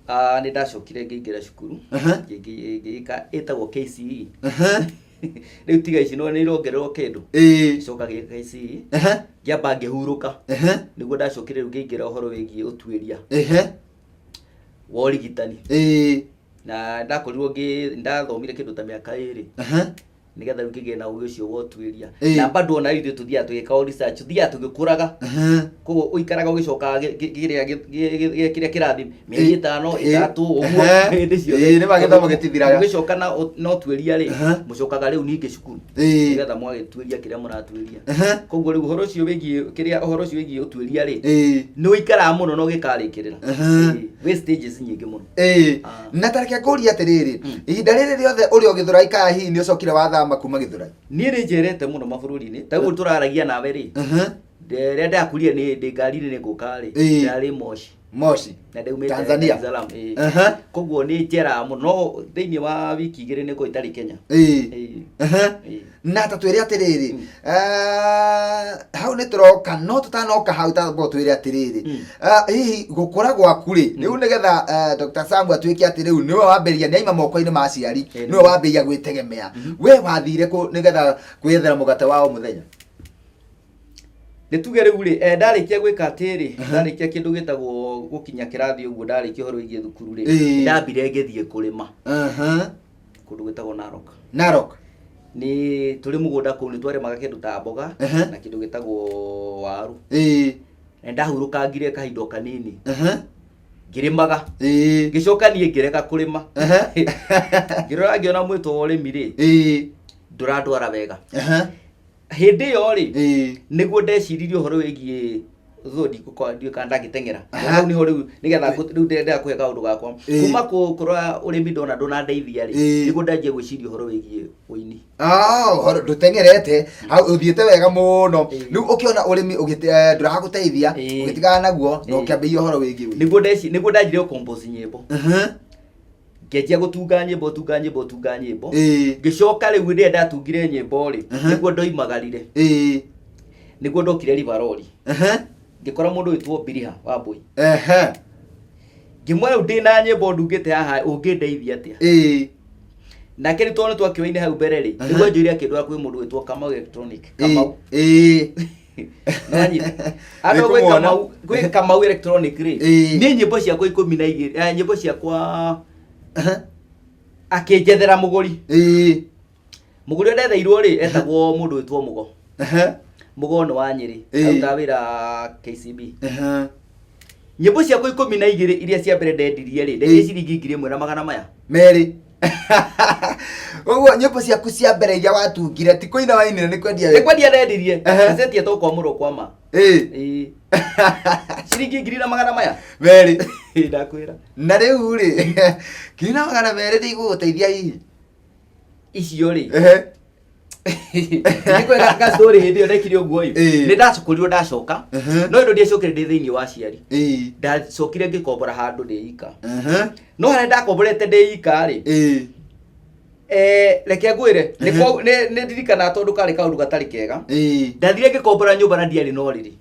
Ah, nĩ ndacokire ngĩingĩra cukuru, ngĩka ĩtagwo KCE. Rĩu tiga ici no nĩ irongererwo kĩndũ. Ngĩcoka gĩka KCE, ngĩamba ngĩhurũka, nĩguo ndacokire rĩu ngĩingĩra ũhoro wĩgiĩ ũtuĩria wa ũrigitani. Na ndakorirwo ngĩ ndathomire kĩndũ ta mĩaka 2, nĩgetha rĩu ngĩgĩe na ũgĩ ũcio wa ũtuĩria. Na bado ona rĩu ithuĩ tũthiaga tũgĩka o research, tũthiaga tũgĩkũraga. Koguo ũikaraga ũgĩcokaga kĩrĩa kĩrathi mĩeri 5, 3 ũguo, hĩndĩ ciothe. Ĩĩ, nĩ ma gĩthomo gĩtithiraga. Mũgĩcoka na ũtuĩria rĩ, mũcokaga rĩu ningĩ cukuru, nĩgetha mwagĩtuĩria kĩrĩa mũratuĩria. Koguo rĩu ũhoro ũcio wĩgiĩ kĩrĩa, ũhoro ũcio wĩgiĩ ũtuĩria rĩ, nĩ ũikaraga mũno na ũgĩkarĩkĩrĩra. Wĩ stages nyingĩ mũno. Na ta reke ngũrie atĩrĩrĩ, ihinda rĩrĩ rĩothe ũrĩ o Gĩthũrai, kana hihi nĩ ũcokire wathama kuma Gĩthũrai? Niĩ nĩ njerete mũno mabũrũri-inĩ. Ta ũguo tũraragia nawe rĩ, rĩrĩa ndakurire nĩ ndĩ ngari-inĩ nĩ ngũka rĩ, ndarĩ Moshi. Moshi. Na ndaumĩte Tanzania. Dar es Salaam, ĩĩ. Koguo nĩ njeraga mũno, no thĩinĩ wa wiki 2 nĩ ngoragwo itarĩ Kenya. Ĩĩ. Na ta twĩre atĩrĩrĩ, hau nĩ tũroka, no tũtanoka hau tamba twĩre atĩrĩrĩ, hihi gũkũra gwaku rĩ, rĩu nĩgetha Dr. Sam atuĩke atĩ rĩu nĩwe wambĩrĩria, nĩ aima moko-inĩ ma aciari, nĩwe wambĩrĩria gwĩtegemea, we wathire kũ nĩgetha kwĩyethera mũgate wa o mũthenya? Nĩ tuge rĩu rĩ, ndarĩkia gwĩka atĩrĩ, ndarĩkia kĩndũ gĩtagwo gũkinya kĩrathi ũguo, ndarĩkia ũhoro wĩgiĩ thukuru rĩ, ndambire ngĩthiĩ kũrĩma kũndũ gwĩtagwo Narok. Narok. Nĩ tũrĩ mũgũnda kũu nĩ twarĩmaga kĩndũ ta mboga na kĩndũ gĩtagwo waru. Na ndahurũkangire kahinda o kanini, ngĩrĩmaga. Ngĩcoka niĩ ngĩrega kũrĩma. Ngĩrora ngĩona mwĩto wa ũrĩmi rĩ, ndũrandwara wega. Hĩndĩ ĩyo rĩ, nĩguo ndeciririe ũhoro wĩgiĩ thũndi ndiũĩ kana ndangĩteng'era. Hau nĩho rĩu nĩgetha rĩu ndĩrenda kũhe kaũndũ gakwa. Kuma kũrora ũrĩmi ndona ndũnandeithia rĩ, nĩguo ndanjia gwĩciria ũhoro wĩgiĩ ũini. Ah, ũhoro ndũteng'erete hau, ũthiĩte wega mũno. Rĩu ũkĩona ũrĩmi ndũragũteithia, ũgĩtigana naguo na ũkĩambĩrĩria ũhoro wĩgiĩ ũini. Nĩguo ndanjirie gũcompose nyĩmbo. Ngĩanjia gũtunga nyĩmbo, tunga nyĩmbo, tunga nyĩmbo. Ngĩcoka rĩu rĩrĩa ndatungire nyĩmbo rĩ, nĩguo ndoimagarire. Nĩguo ndokire Rivaroli. Ngĩkora mũndũ wĩtwo Biriha wa Mbui. Ngĩmwĩra rĩu ndĩna nyĩmbo ndungĩte haha, ũngĩndeithia atĩa? Nake rĩu tondũ nĩtwakĩoine hau mbere rĩ, nĩguo anjũire akĩndwara kwĩ mũndũ wĩtwo Kamau Electronic. Kamau. Nĩwanyita? Andũ gwĩ Nĩngũmuona. Kamau, gwĩ Kamau Electronic rĩ, niĩ nyĩmbo ciakwa 12, nyĩmbo ciakwa akĩnjethera mũgũri. Mũgũri ũrĩa ndetheirwo rĩ, etagwo mũndũ wĩtwo Mũgo. Mũgo nĩ wa Nyĩrĩ, arutaga wĩra KCB. Nyĩmbo ciakwa 12 iria cia mbere ndendirie rĩ, ndendirie ciringi ngiri ĩmwe na magana maya 2. Koguo nyĩmbo ciaku cia mbere iria watungire ti kũina wainire, nĩ kwendia? Nĩ kwendia ndendirie. Gazeti etagwo Kwamũrwo kwa Ma. Ĩĩ. Ciringi ngiri na magana maya 2. Ĩĩ, ndakwĩra. Na rĩu rĩ, 200,000 nĩ igũgũteithia hihi? Icio rĩ, nĩkwega ka story hĩndĩ ĩyo ndekire ũguo ĩ, nĩ ndacokorirwo ndacoka, no ĩno ndiacokire ndĩ thĩinĩ wa aciari. Ndacokire ngĩkombora handũ ndĩ ika. No harĩa ndakomborete ndĩ ika rĩ, reke ngwĩre, nĩ ndirikanaga tondũ karĩ kaũndũ gatarĩ kega. Ndathire ngĩkombora nyũmba na ndiarĩ na ũrĩrĩ.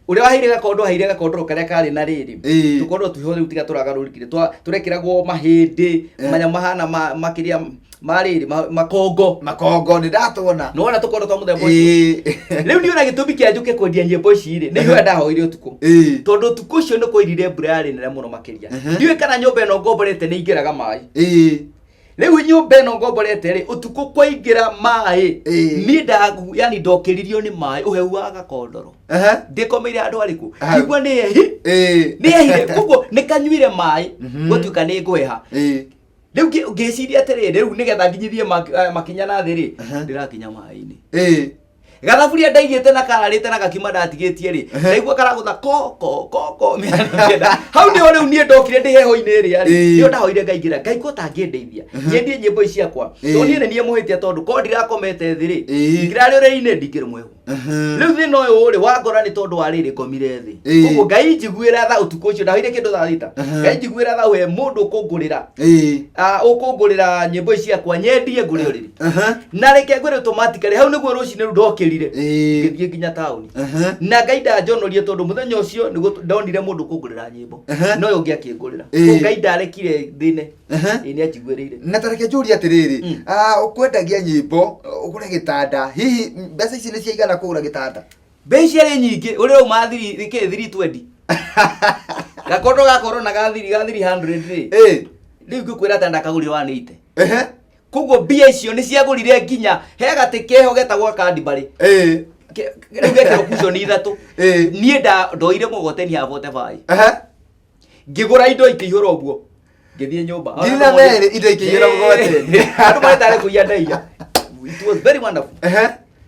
Ũrĩa waheire gakondo aheire gakondoro karĩa karĩ na rĩrĩ. Tũkondoro twĩho rĩu tiga tũragarũrũkire. Tũrekĩragwo mahĩndĩ, manyamũ mahana makĩria ma rĩrĩ, makongo. Makongo nĩ ndatwona. Nĩwona tũkondo twa mũthemba ũcio. Rĩu niĩ ona gĩtũmi kĩa njũke kwendia nyĩmbo ici rĩ, nĩ ihoya ndahoire ũtukũ. Tondũ ũtukũ ũcio nĩ kwairire mbura yarĩ nene mũno makĩria. Ndiũĩ kana nyũmba ĩno ngomborete nĩ ingĩraga maĩ. Rĩu nyũmba ĩno ngomborete rĩ, ũtukũ kwaingĩra maĩ. Niĩ yani ndokĩririo nĩ maĩ, ũhehu wa gakondoro. Ndĩkomeire handũ harĩkũ? Ngĩigua nĩ hehi. Nĩ hehire, koguo nĩ kanyuire maĩ, gũtuĩka nĩ ngũheha. Rĩu ngĩciria atĩrĩrĩ, rĩu nĩgetha nginyithie makinya na thĩ rĩ, ndĩrakinya maĩ-inĩ. Gathaburia ndaigĩte na kararĩte na gakima ndatigĩtie rĩ, ndaigua karagũtha ko ko ko ko mĩena mĩena. Hau nĩho rĩu niĩ ndokire ndĩ heho-inĩ ĩrĩa rĩ, nĩho ndahoire Ngai ngĩra, Ngai ko ũtangĩndeithia, nyendie nyĩmbo ici ciakwa. Tondũ niĩ nĩ niĩ mũhĩtia tondũ korwo ndirakomete thĩ rĩ, ingĩrarĩ ũrĩrĩ-inĩ ndingĩrĩ mwehu. Rĩu thĩna ũyũ rĩ wangora nĩ tondũ wa rĩrĩ ngomire thĩ. Koguo Ngai njiguĩra tha ũtukũ ũcio ndahoire kĩndũ thaa thita. Ngai njiguĩra tha we mũndũ ũkũngũrĩra. Ũkũngũrĩra nyĩmbo ici ciakwa nyendie ngũrĩ ũrĩrĩ. Na reke ngwĩre automatically hau nĩguo rũcinĩ rũu ndokĩrire. Ngĩthiĩ nginya taũni. Na Ngai ndanjonorie tondũ mũthenya ũcio nĩguo ndonire mũndũ ũkũngũrĩra nyĩmbo. No ũyũ ũngĩ akĩngũrĩra. Koguo Ngai ndarekire thĩne. Ĩĩ nĩ anjiguĩrĩire. Na ta reke njũrie atĩrĩrĩ, ũkwendagia nyĩmbo ũgũre gĩtanda, hihi mbeca ici nĩ ciaigana kũgũra gĩtanda? Mbeca ciarĩ nyingĩ, ũrĩa urauma thiri kĩ 320. Gakondo gakorwo na ga thiri ga 300 rĩ. Rĩu ngĩkwĩra atĩ ndakagũrire 180. Koguo mbia icio nĩ ciagũrire nginya he gatĩ keho getagwo Cadbury. Rĩu gekĩrwo cushion ithatũ. Niĩ ndoire mũgoteni ha 45. Ngĩgũra indo ikĩihũra ũguo. Ngĩthiĩ nyũmba. Ngiri na merĩ indo ikĩihũra mũgogoteni. Andũ marĩ tarĩ kũiya ndaiya. It was very wonderful.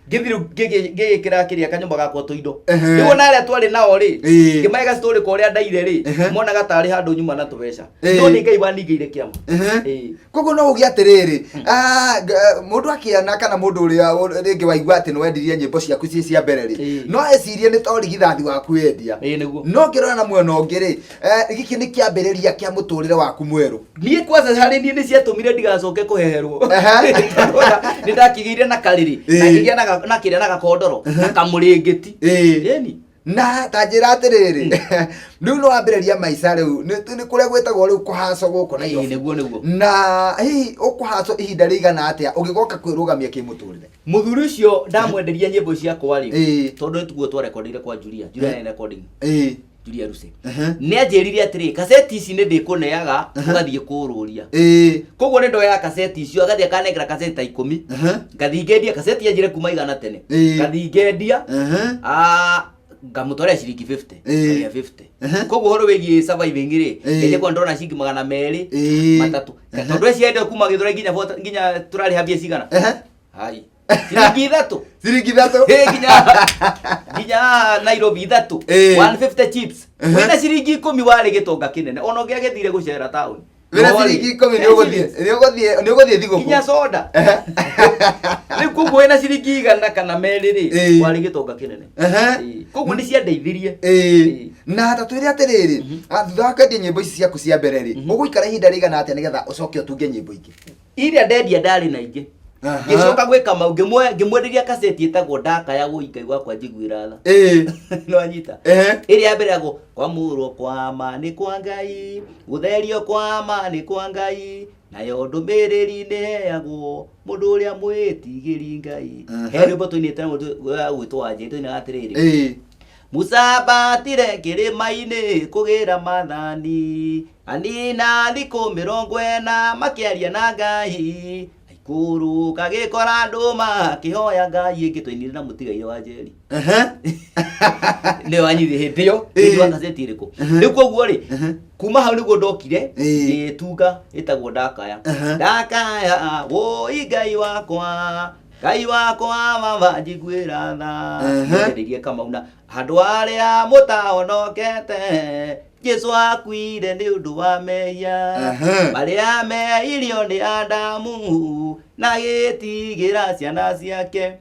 Ngĩthiĩ rĩu ngĩgĩkĩra kĩrĩa kanyũmba gakwa tũindo. Rĩu ona arĩa twarĩ nao rĩ, ngĩmahe gastory ka ũrĩa ndaire rĩ, monaga tarĩ handũ nyuma na tũbeca. No nĩ Ngai waningĩire kĩama. Koguo no uge atĩrĩrĩ, mũndũ akĩona kana mũndũ ũrĩa rĩngĩ waigua atĩ nĩ wendirie nyĩmbo ciaku ciĩ cia mbere rĩ, no ecirie nĩ ta ũrigithathi waku wendia. Ĩĩ, nĩguo. No ngĩrora na mwena ũngĩ rĩ, gĩkĩ nĩ kĩambĩrĩria kĩa mũtũrĩre waku mwerũ. Niĩ kwanza harĩ niĩ nĩ ciatũmire ndigacoke kũheherwo. Tondũ ona nĩ ndakĩgĩire na karĩrĩ, na ngĩgĩa na kĩrĩa na gakondoro, na kamũrĩngĩti. Ĩni. Na ta njĩra atĩrĩrĩ, rĩu nĩ wambĩrĩria maica rĩu, nĩ kũrĩa gwĩtagwo rĩu kũhacwo gũkũ Nairobi. Nĩguo, nĩguo. Na hihi ũkũhacwo ihinda rĩigana atĩa ũgĩgoka kwĩrũgamia kĩmũtũrĩre? Mũthuri ũcio ndamwenderia nyĩmbo ciakwa rĩ, tondũ nĩ tiguo twarekondeire kwa Julia, Julia nĩ recording. Julia Ruse. Nĩ anjĩrire atĩrĩ, kaseti ici nĩ ndĩkũneaga ũgathiĩ kũrũria. Koguo nĩ ndoyaga kaseti icio, agathiĩ akanengera kaseti ta 10. Ngathiĩ ngendia kaseti yanjire kuma 100 tene. Ngathiĩ ngendia, ngamũtwarĩra ciringi 50. Ngarĩha 50. Koguo ũhoro wĩgiĩ surviving rĩ, ngeria kuona ndona ciringi magana merĩ, matatũ. Tondũ ciendeo kuma Gĩthũrai nginya nginya tũrarĩha mbia cigana? Hai. Ciringi ithatũ. Ciringi ithatũ. Ĩ, nginya Nairobi ithatũ. 150 chips. Wĩna ciringi 10 warĩ gĩtonga kĩnene. Ona ũngĩagĩthire gũcera taũni. Wĩna ciringi 10 nĩ ũgũthiĩ thigũkũ. Nginya soda. Rĩu koguo wĩna ciringi 100 kana merĩ rĩ, warĩ gĩtonga kĩnene. Koguo nĩ ciandeithirie. Na ta twĩre atĩrĩrĩ, thutha wa kwendia nyĩmbo ici ciaku cia mbere rĩ, ũgũikara ihinda rĩigana atĩa nĩgetha ũcoke ũtunge nyĩmbo ingĩ? Iria ndendia ndarĩ na ingĩ. Ngĩcoka gwĩka mau, ngĩmwenderia kaseti ĩtagwo Ndakaya Wũi Ngai wakwa njiguĩra tha. Nĩ wanyita? Ĩrĩa ya mbere yagwo, kwamũrwo kwa ma nĩ kwa Ngai, gũtherio kwa ma nĩ kwa Ngai, nayo ndũmĩrĩri nĩheagwo mũndũ ũrĩa mwĩtigĩri Ngai. He rwĩmbo tũinĩte na gwĩtwo Wanjĩrĩ, tũinaga atĩrĩrĩ. Musa ambatire kĩrĩma-inĩ kũgĩra maathani, anina thikũ 40 makĩaria na Ngai, aikũrũka gĩkora andũ makĩhoya Ngai ĩngĩ twainire na mũtigaire wa Njeri. Nĩyo wanyithie hĩndĩ ĩyo, hĩndĩ wa kaseti ĩrĩkũ. Rĩu koguo rĩ, kuma hau nĩguo ndokire, ngĩtunga ĩtagwo Ndakaya. Ndakaya, wũi Ngai wakwa, Ngai wakwa baba njiguĩra tha. Nyenderie Kamau na andũ arĩa mũtahonokete Jesu akuire nĩ ũndũ wa mehia marĩa meirio nĩ Adamu na gĩtigĩra ciana ciake.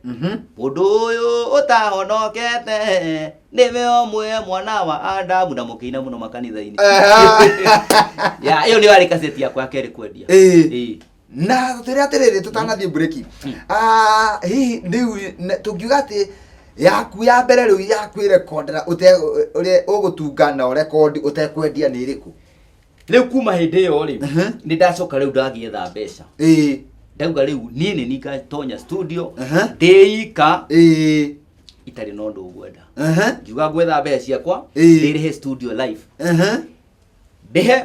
Mũndũ ũyũ ũtahonokete nĩwe ũmwe mwana wa Adamu na mũkĩina mũno makanitha-inĩ. Ya, ĩyo nĩyo yarĩ kaseti yakwa ya kerĩ kwendia. Na twĩre atĩrĩrĩ tũtanathiĩ mburĩki, hihi rĩu tũngiuga atĩ Yaku ya mbere rĩu ya kwĩrekondera ũrĩa ũgũtunga na ũrekondi ũtekwendia nĩ ĩrĩkũ? Rĩu kuma hĩndĩ ĩyo rĩ, nĩ ndacoka rĩu ndagĩetha mbeca. Ndauga rĩu niĩ nĩ ningatonya studio ndĩika itarĩ na ũndũ ũgwenda. Ngiuga ngwetha mbeca ciakwa, ndĩrĩhe studio live. Ndĩhe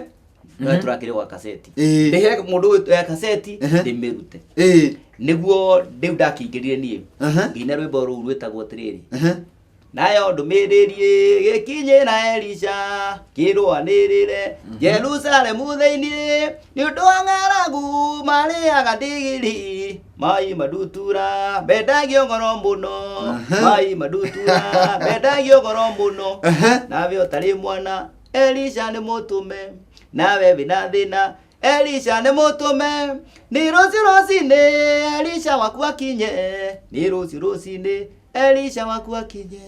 no tũrakĩrĩ gwa kaseti. Ndĩhe mũndũ ũyũ ya kaseti, ndĩmĩrute. Nĩguo rĩu ndakĩingĩrire niĩ. Ngĩina rwĩmbo rũu rwĩtagwo atĩrĩrĩ. Nayo ndũmĩrĩri ĩgĩkinyĩra Elisha kĩrũanĩrĩre Jerusalemu thĩinĩ nĩ ũndũ wa ng'aragu marĩaga ndigiri mai madutura mendagio ngoro mũno mai madutura mendagio ngoro mũno nawe ũtarĩ mwana Elisha nĩ mũtũme nawe wĩna thĩna Elisha nĩ mũtũme nĩ rũciũ rũcinĩ Elisha waku akinye nĩ rũciũ rũcinĩ Elisha waku akinye.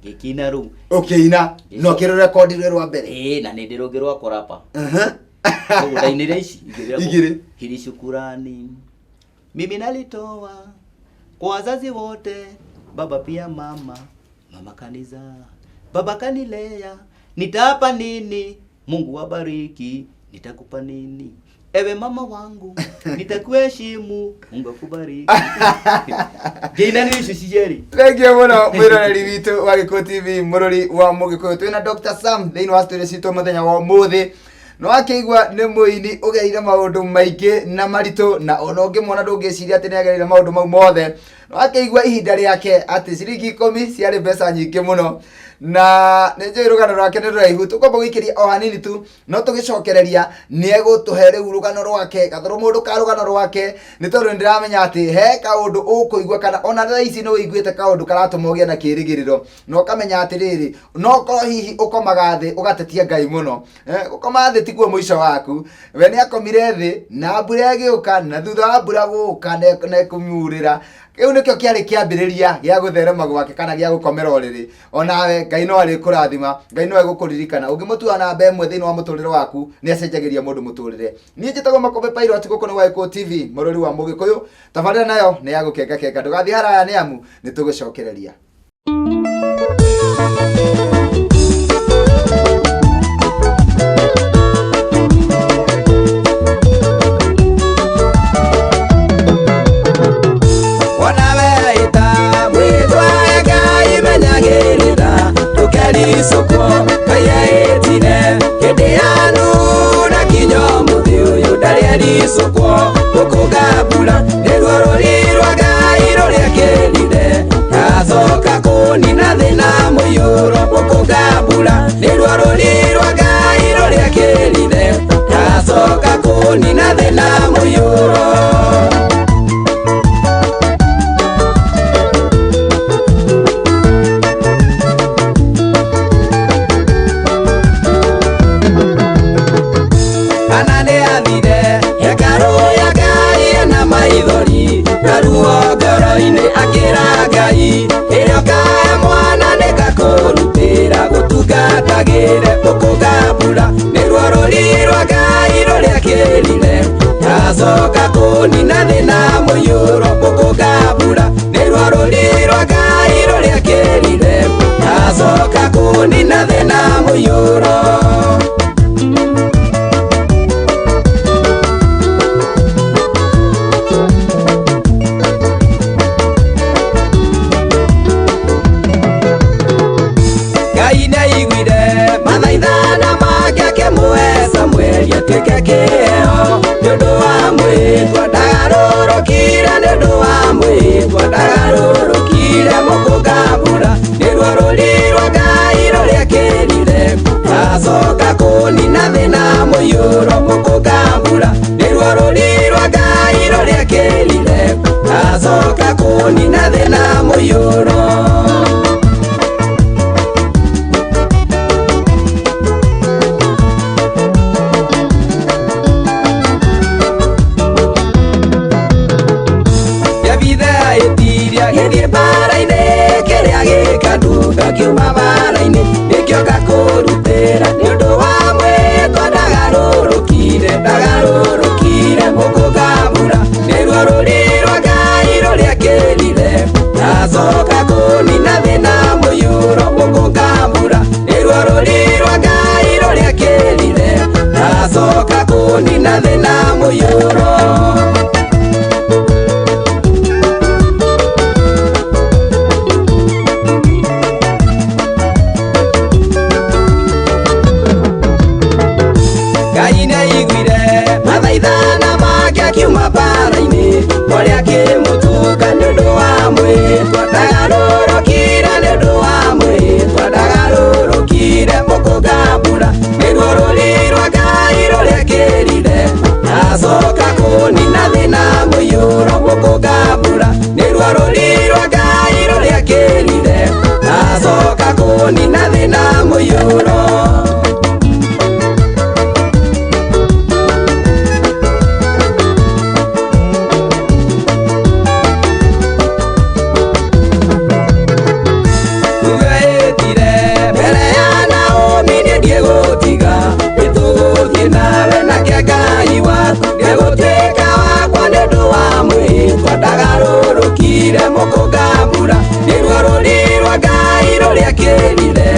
Ngĩkina rũu. Ũkĩina na ũkĩrũrekondi rwa mbere. Ĩĩ, na nĩ ndĩ rũngĩ rwa kũrapa. Koguo ndainire ici igĩrĩ. Igĩrĩ. Hili shukurani mimi nalitoa kwa wazazi wote, baba pia mama, mama kanizaa, baba kanilea, nitapa nini? Mungu wabariki, nitakupa nini? Ewe mama wangu, nitakuheshimu, Mungu akubariki. Ngĩina nĩ icio cierĩ. Thengiũ mũno mwĩroreri witũ wa Gĩkũyũ TV, mũrori wa Mũgĩkũyũ. Twĩna Dr. Sam thĩinĩ wa studio citũ mũthenya wa ũmũthĩ. No akĩigua nĩ mũini ũgereire maũndũ maingĩ na maritũ, na ona ũngĩmuona ndũngĩciria atĩ nĩ agereire maũndũ mau mothe. No akĩigua ihinda rĩake atĩ ciringi 10 ciarĩ mbeca nyingĩ mũno, na nĩ njũĩ rũgano rwake nĩ rũraihu, tũkwamba gũikĩria o hanini tu, no tũgĩcokereria nĩ egũtũhe rĩu rũgano rwake, gathũrũ mũndũ ka rũgano rwake, nĩ tondũ nĩ ndĩramenya atĩ he kaũndũ ũkũigua, kana ona thaa ici nĩ ũiguĩte kaũndũ karatũma ũgĩe na kĩĩrĩgĩrĩro, na ũkamenya atĩrĩrĩ, no korwo hihi ũkomaga thĩ ũgatetia Ngai mũno. Gũkoma thĩ tiguo mũico waku. We nĩ akomire thĩ na mbura ĩgĩũka, na thutha wa mbura gũka na ĩkũmurĩra. Kĩu nĩkĩo kĩarĩ kĩambĩrĩria gĩa gũtherema gwake kana gĩa gũkomera ũrĩrĩ. Onawe Ngai no arĩkũrathima, Ngai no egũkũririkana. Ũngĩmũtua namba ĩmwe thĩinĩ wa mũtũrĩre waku, nĩ acenjagĩria mũndũ mũtũrĩre. Niĩ njĩtagwo Makũmbĩ Pilot, gũkũ nĩ gwa Gĩkũyũ TV, mũrũri wa Mũgĩkũyũ. Tabarĩra nayo nĩ ya gũkenga kenga. Ndũgathiĩ haraya nĩ amu nĩ tũgũcokereria. Soko kaya etine hĩndĩ ya nura kinya mũthĩ ũyũ ndarĩ aricũkwo gũkũnga mbura nĩruo rũri rwa Ngai rũrĩa kĩrire ndacoka kũnina thĩna mũiyũro gũkũnga mbura nĩruo rũri rwa Ngai rũrĩa kĩrire ndacoka kũnina thĩna mũiyũro. Maithori na ruo ngoro-inĩ akĩra Ngai ĩrĩa ũkahe mwana nĩngakũrutĩra gũtungatagĩre gũkũnga mbura nĩruo rũri rwa Ngai rũrĩa kĩrire ndacoka kũnina thĩna mũiyũro gũkũnga mbura nĩruo rũri rwa Ngai rũrĩa kĩrire ndacoka kũnina thĩna mũiyũro. Atuĩke kĩheo nĩ ũndũ wa mwĩtwa ndagarũrũkire nĩ ũndũ wa mwĩtwa ndagarũrũkire mũkũnga mbura nĩruo rũri rwa Ngai rũrĩa kĩrire ndacoka kũnina thĩna mũiyũro mũkũnga mbura nĩruo rũri rwa Ngai rũrĩa kĩrire ndacoka kũnina thĩna mũiyũro. Gĩthiĩ mbara-inĩ kĩrĩa gĩkanduga kiuma mbara-inĩ nĩkĩo ngakũrutĩra nĩ ũndũ wa mwĩtwa ndagarũrũkire ndagarũrũkire mũkũnga mbura nĩruo rũri rwa Ngai rũrĩa kĩrire ndacoka Kũnina thĩna mũiyũro. Tugĩtire mbere ya Naomi niĩ ndiĩgũtiga, nĩtũgũthiĩ nawe nake Ngai waku nĩegũtuĩka wakwa nĩ ũndũ wa mwĩhĩtwa ndagarũrũkire mũkũnga-mbura, nĩruo rũri rwa Ngai rũrĩa kĩrire,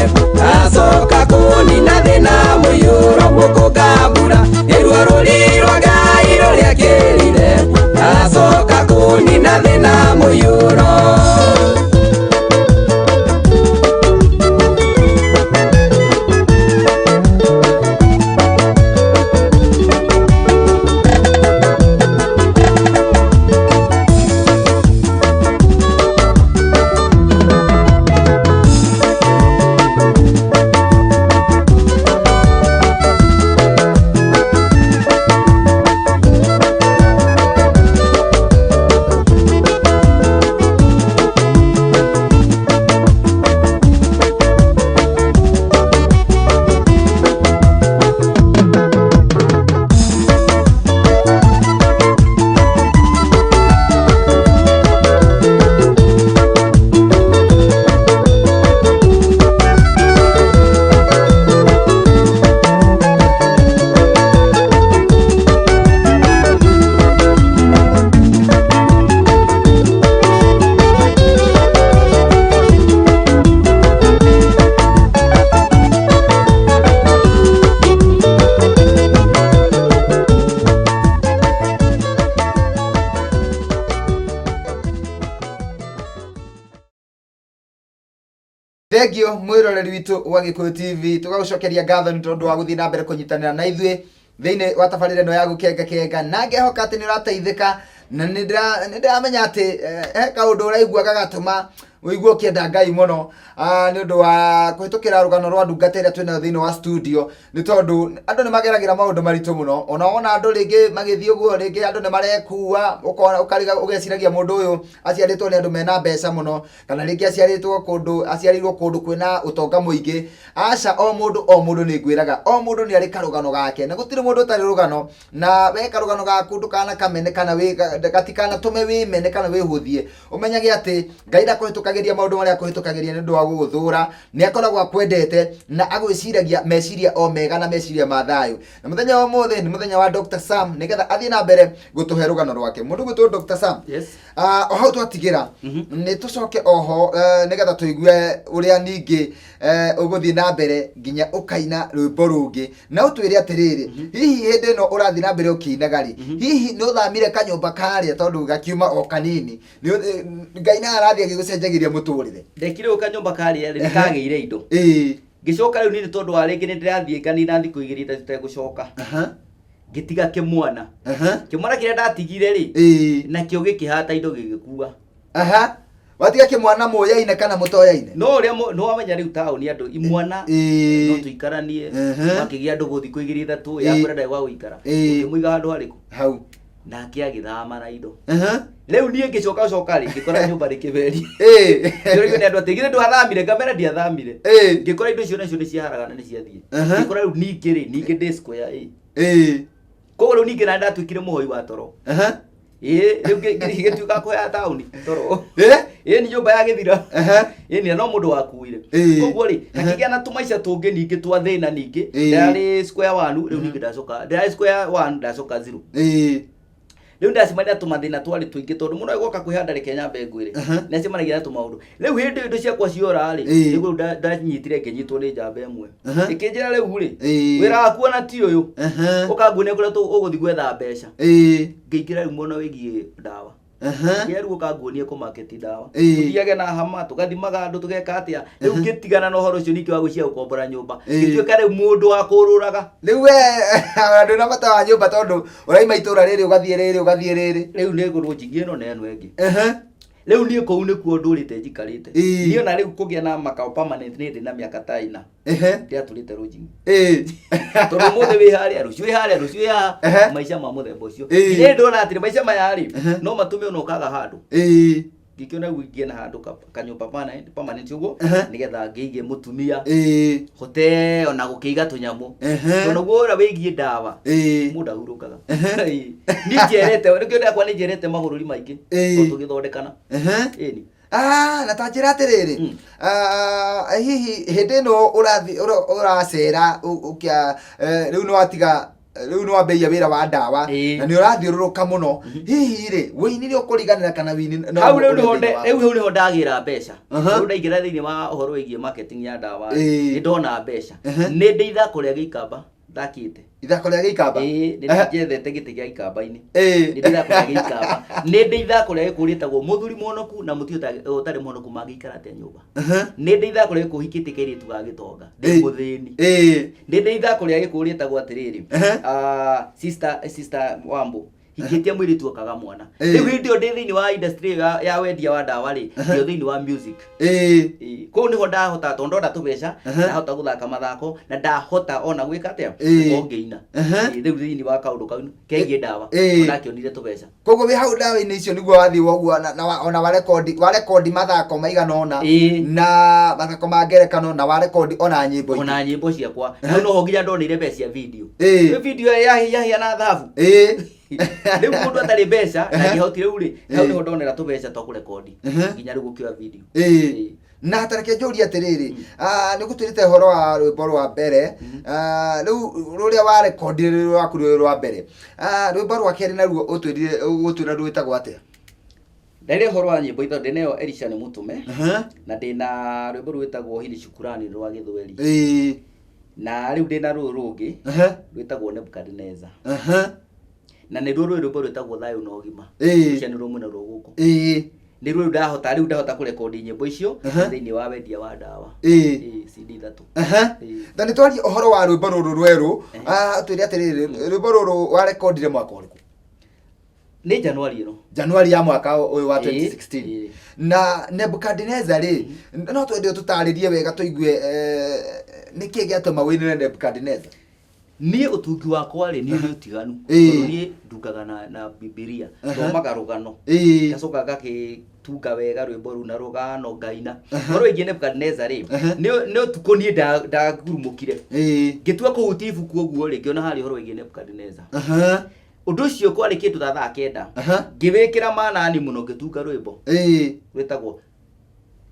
acoka kũnina thĩna mũiyũro mũkũnga-mbura, nĩruo rũri rwa Ngai rũrĩa kĩrire, acoka kũnina thĩna mũiyũro. Thengio mwiroreri witũ wa Gĩkũyũ TV, tũgagũcokeria ngatho nĩ tondũ wa gũthiĩ na mbere kũnyitanĩra na ithuĩ thĩinĩ wa tabarĩra ĩno ya gũkenga kenga, na ngehoka atĩ nĩ ũrateithĩka, na nĩ ndĩramenya atĩ he kaũndũ ũraigua gagatũma ũigue ũkĩenda Ngai mũno, nĩ ũndũ wa kũhĩtũkĩra rũgano rwa ndungata ĩrĩa twĩnayo thĩinĩ wa studio, nĩ tondũ andũ nĩ mageragĩra maũndũ maritũ mũno. Ona wona andũ rĩngĩ magĩthiĩ ũguo, rĩngĩ andũ nĩ marekua, ũkona ũkariga ũgeciragia mũndũ ũyũ aciarĩtwo nĩ andũ mena mbeca mũno, kana rĩngĩ aciarĩtwo kũndũ, aciarĩirwo kũndũ kwĩna ũtonga mũingĩ. Aca, o mũndũ o mũndũ nĩ ngwĩraga, o mũndũ nĩ arĩ karũgano gake, na gũtirĩ mũndũ ũtarĩ rũgano, na we karũgano gaku ndũkanakamene kana gatikanatũme wĩmene kana wĩhũthie. Ũmenyage atĩ Ngai ndakũhĩtũkagĩria maũndũ marĩa akũhĩtũkagĩria nĩ ũndũ wa gũgũthũra, nĩ akoragwo akwendete na agwĩciragia meciria o mega na meciria ma thayũ. Na mũthenya wa ũmũthĩ nĩ mũthenya wa Dr. Sam, nĩgetha athiĩ na mbere gũtũhe rũgano rwake. Mũndũ gwĩtwo Dr. Sam, Yes. O hau twatigĩra, nĩ tũcoke oho nĩgetha tũigue ũrĩa ningĩ ũgũthiĩ na mbere nginya ũkaina rwĩmbo rũngĩ, na ũtwĩre atĩrĩrĩ, hihi hĩndĩ ĩno ũrathiĩ na mbere ũkĩinaga rĩ, hihi nĩ ũthamire kanyũmba karĩa tondũ gakiuma o kanini, Ngai nawe arathiĩ agĩgũcenjagĩria mũtũrĩre? Ndekire ũũ, kanyũmba karĩa rĩ, nĩ kagĩire indo. Ngĩcoka rĩu niĩ nĩ tondũ wa rĩngĩ nĩ ndĩrathiĩ nganina thikũ igĩrĩ ithatũ itegũcoka, ngĩtiga kĩmwana. Kĩmwana kĩrĩa ndatigire rĩ, nakĩo gĩkĩhata indo gĩgĩkua. Watiga kĩmwana mũyaine kana mũtoyaine? No ũrĩa nĩ wamenya rĩu taũni andũ imwana no tũikaranie, makĩgĩa ndũgũ thikũ igĩrĩ ithatũ, yakwĩra ndarĩ gwa gũikara, ũkĩmũiga handũ harĩkũ? Hau. Nake agĩthama na indo. Rĩu niĩ ngĩcoka coka rĩ, ngĩkora nyũmba nĩ kĩberi. Njũragio nĩ andũ atĩ githĩ ndwathamire? Ngamera ndiathamire. Ngĩkora indo icio nacio nĩ ciaharagana, nĩ ciathiĩ. Ngĩkora rĩu ningĩ rĩ, ningĩ ndĩ square A. Koguo rĩu ningĩ na ndatuĩkire mũhoi wa toro. Ĩĩ, rĩu ngĩtuĩka kũhoya taũni toro. Ĩĩ, nĩ nyũmba ya gĩthira. Ĩĩ, nĩ no mũndũ wakuire. Koguo rĩ, hakĩgĩa na tũmaica tũngĩ ningĩ twa thĩna ningĩ. Ndarĩ square one, rĩu ningĩ ndacoka ndarĩ square one, ndacoka zero. Rĩu ndacemania na tũmathĩna twarĩ tũingĩ, tondũ mũno gwoka kwĩhanda, reke nyambe ngwĩre, nĩacemanagia na tũmaũndũ. Rĩu hĩndĩ ĩyo indo ciakwa ciora rĩ, nĩguo rĩu ndanyitire ngĩnyitwo nĩ njamba ĩmwe, ĩkĩnjĩra rĩu rĩ, wĩra waku ona ti ũyũ, ũkanguonia kũrĩa ũgũthiĩ gwetha mbeca. Ngĩingĩra rĩu mwena wĩgiĩ ndawa. Ngĩra rĩu ũkanguonie kũmaketi ndawa. Tũthiage na hama, tũgathimaga andũ, tũgeka atĩa. Rĩu ngĩtigana na ũhoro ũcio ningĩ wa gwĩciria gũkombora nyũmba. Ngĩtuĩka rĩu mũndũ wa kũrũraga. Rĩu we ndũna bata wa nyũmba, tondũ ũraima itũra rĩrĩ ũgathiĩ rĩrĩ ũgathiĩ rĩrĩ. Rĩu nĩ ngũrũ njingi ĩno na ĩno ĩngĩ. Rĩu niĩ kũu nĩkuo ndũrĩte njikarĩte. Niĩ ona rĩu kũgĩa na makao permanent nĩ ndĩ na mĩaka ta ĩna. Ndiatũrĩte rũnjingi. Tondũ ũmũthĩ wĩ harĩa, rũciũ wĩ harĩa, rũciũ wĩ haha. Maica ma mũthemba ũcio. Nĩ ndona atĩrĩ, maica maya rĩ, no matũme ona ũkaga handũ. Ngĩkĩona rĩu ingĩe na handũ kanyũmba permanent ũguo, nĩgetha ngĩige mũtumia, hote ona gũkĩiga tũnyamũ, tondũ naguo ũrĩa wĩgiĩ ndawa, mũndũ ahurũkaga. Ĩĩ. Niĩ njerete, nĩkĩo ndakwa, nĩ njerete mabũrũri maingĩ, o tũgĩthondekana. Ĩni. Ah, na ta njĩra atĩrĩrĩ, ah, hihi hĩndĩ ĩno ũrathi ũracera ũkĩa rĩu nĩ watiga, rĩu nĩ wambĩrĩria wĩra wa ndawa, na nĩ ũrathiũrũrũka mũno, hihi rĩ, wĩini nĩ ũkũriganĩra kana wĩini no Hau rĩu ũrĩ nĩho thĩinĩ waku? Rĩu hau nĩho ndagĩra mbeca. Rĩu ndaingĩra thĩinĩ wa ũhoro wĩgiĩ marketing ya ndawa, nĩ ndona mbeca. Nĩ ndĩ ithako rĩa gĩikamba thakĩte. Ithako rĩa gĩikamba? Ĩĩ, nĩ njethete gĩtĩ gĩa ikamba-inĩ. Nĩ ndĩ ithako rĩa gĩikamba, nĩ ndĩ ithako rĩa gĩkũyũ rĩtagwo mũthuri mũhonoku na mũtumia ũtarĩ mũhonoku mangĩikara atĩa nyũmba. Nĩ ndĩ ithako rĩa gĩkũyũ hikĩtie kairĩtu ga gĩtonga ndĩ mũthĩni. Nĩ ndĩ ithako rĩa gĩkũyũ rĩtagwo atĩrĩrĩ, ah, sister Wambo, hikĩtie mũirĩtu akaga mwana. Rĩu hĩndĩ ĩyo ndĩ thĩinĩ wa industry ĩyo ya wendia wa ndawa rĩ, ndĩ o thĩinĩ wa music. Ĩĩ, kũu nĩho ndahota, tondũ ndona tũbeca, ndahota gũthaka mathako na ndahota ona gwĩka atĩa, gũkorwo ngĩina. Ĩĩ, rĩu thĩinĩ wa kaũndũ kau kegiĩ ndawa, ndakĩonire tũbeca. Koguo wĩ hau ndawa-inĩ icio nĩguo wathiĩ woguo ona warekondi mathako maigana ũna, na mathako ma ngerekano, na warekondi ona nyĩmbo ingĩ. Ona nyĩmbo ciakwa. Hau noho nginya ndonire mbeca cia video. Rĩu video yahĩa na thahabu. Rĩu mũndũ atarĩ mbeca ndangĩhotire rĩu rĩ, hau nĩho ndonera tũbeca twa kũrekondi nginya rĩu gũkĩoya video. Na tareke njũrie atĩrĩrĩ, ah, nĩ gũtwĩrĩte ũhoro wa rwĩmbo rwa mbere, ah, rĩu rũrĩa warekondire rwĩ rwaku rwĩ rwa mbere. Ah, rwĩmbo rwa kerĩ naruo ũtwĩrire, ũgũtwĩra rwĩtagwo atĩa? Ndarĩ ũhoro wa nyĩmbo ithatũ ndĩnayo, Elisha nĩ mũtũme, na ndĩna rwĩmbo rwĩtagwo Hili Shukurani rwa Gĩthweri, na rĩu ndĩna rũrũ rũngĩ rwĩtagwo Nebukadneza, na nĩruo rwĩ rwĩmbo rwĩtagwo Thayũ na Ũgima. Ũcio nĩruo mwena rwa gũkũ. Nĩruo rĩu ndahota, rĩu ndahota kũrekondi nyĩmbo icio thĩinĩ wa wendia wa ndawa. Ĩĩ, CD ithatũ. Na nĩ twarie ũhoro wa rwĩmbo rũrũ rwerũ. Ah, twĩre atĩrĩrĩ, rwĩmbo rũrũ warekondire mwaka ũrĩkũ? Nĩ Januari ĩno. Januari ya mwaka ũyũ wa 2016? Ĩĩ. Na Nebukadneza rĩ, no twende ũtũtarĩrie wega tũigue, nĩkĩ gĩatũma wĩinĩre Nebukadneza? Niĩ ũtungi wakwa rĩ, niĩ nĩ ũtiganu, tondũ niĩ ndungaga na Bibilia, thomaga rũgano, ngacoka ngagĩtunga wega rwĩmbo rũu na rũgano ngaina. Ũhoro wĩgiĩ Nebukadneza rĩ, nĩ ũtukũ niĩ ndagurumũkire, ngĩtua kũhutia ibuku ũguo rĩ, ngĩona harĩa ũhoro wĩgiĩ Nebukadneza. Ũndũ ũcio kwarĩ kĩndũ ta thaa 9, ngĩwĩkĩra manani mũno, ngĩtunga rwĩmbo rwĩtagwo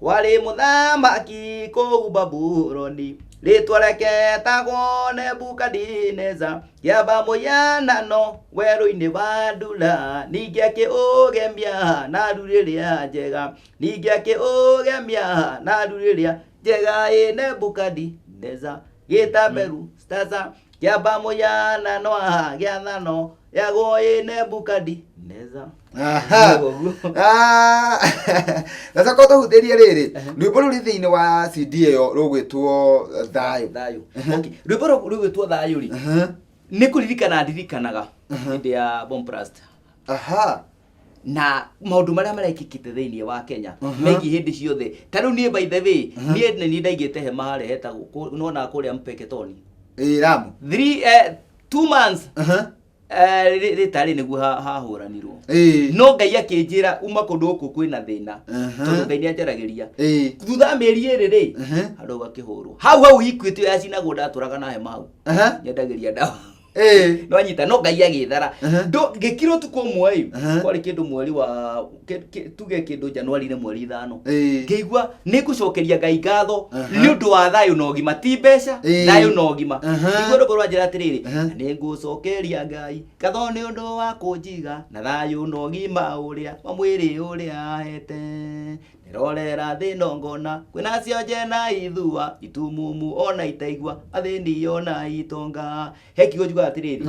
Kwarĩ mũthamaki kũu Babuloni, rĩtwa rĩake etagwo Nebukadineza, kĩamba mũhianano werũ-inĩ wa Dura, ningĩ akĩũgemia na ruru rĩrĩa njega, ningĩ akĩũgemia na ruru rĩrĩa njega, ĩ Nebukadineza, gĩta Belustaza, kĩamba mũhianano gĩathano yagwo, ĩ Nebukadineza. Aha. Ũguo. Ah, na coka ũtũhutĩrie rĩrĩ rwĩmbo rũrĩ thĩinĩ wa CD ĩyo rũgwĩtwo Thayũ. Thayũ. Okay, rwĩmbo rũgwĩtwo Thayũ rĩ, nĩ kũririkana ndirikanaga hĩndĩ ya bomb blast na maũndũ marĩa marekĩkĩte thĩinĩ wa Kenya megiĩ hĩndĩ ciothe. Ta rĩu niĩ, by the way, niĩ nĩ niĩ ndaigĩte hema harĩa hetagwo nona kũrĩa Mpeketoni. Ĩĩ, Ramu. 3, 2 months rĩtarĩ nĩguo hahũranirwo. No Ngai akĩnjĩra uma kũndũ gũkũ kwĩna thĩna, tondũ Ngai nĩ anjaragĩria. Thutha wa mĩeri 2 rĩ, handũ hau hakĩhũrwo, hau hau Equity ĩyo yacinagwo, ndatũraga na hema hau, nyendagĩria ndawa. Nwanyita, no Ngai agĩthara. Ngĩkira ũtukũ ũmwe ĩ, kwarĩ kĩndũ mweri wa tuge kĩndũ Januari-inĩ mweri 5, ngĩigua nĩ ngũcokeria Ngai ngatho nĩ ũndũ wa thayũ na ũgima, ti mbeca, thayũ na ũgima. Nĩguo rwĩmbo rwanjĩra atĩrĩrĩ, nĩ ngũcokeria Ngai ngatho nĩ ũndũ wa kũnjiga na thayũ na ũgima ũrĩa wa mwĩrĩ ũrĩa ahete. Ndĩrorera thĩ ĩno ngona kwĩna cionje na ithua, itumumu ona itaigua, athĩni ona itonga. He kiugo njugaga atĩrĩrĩ,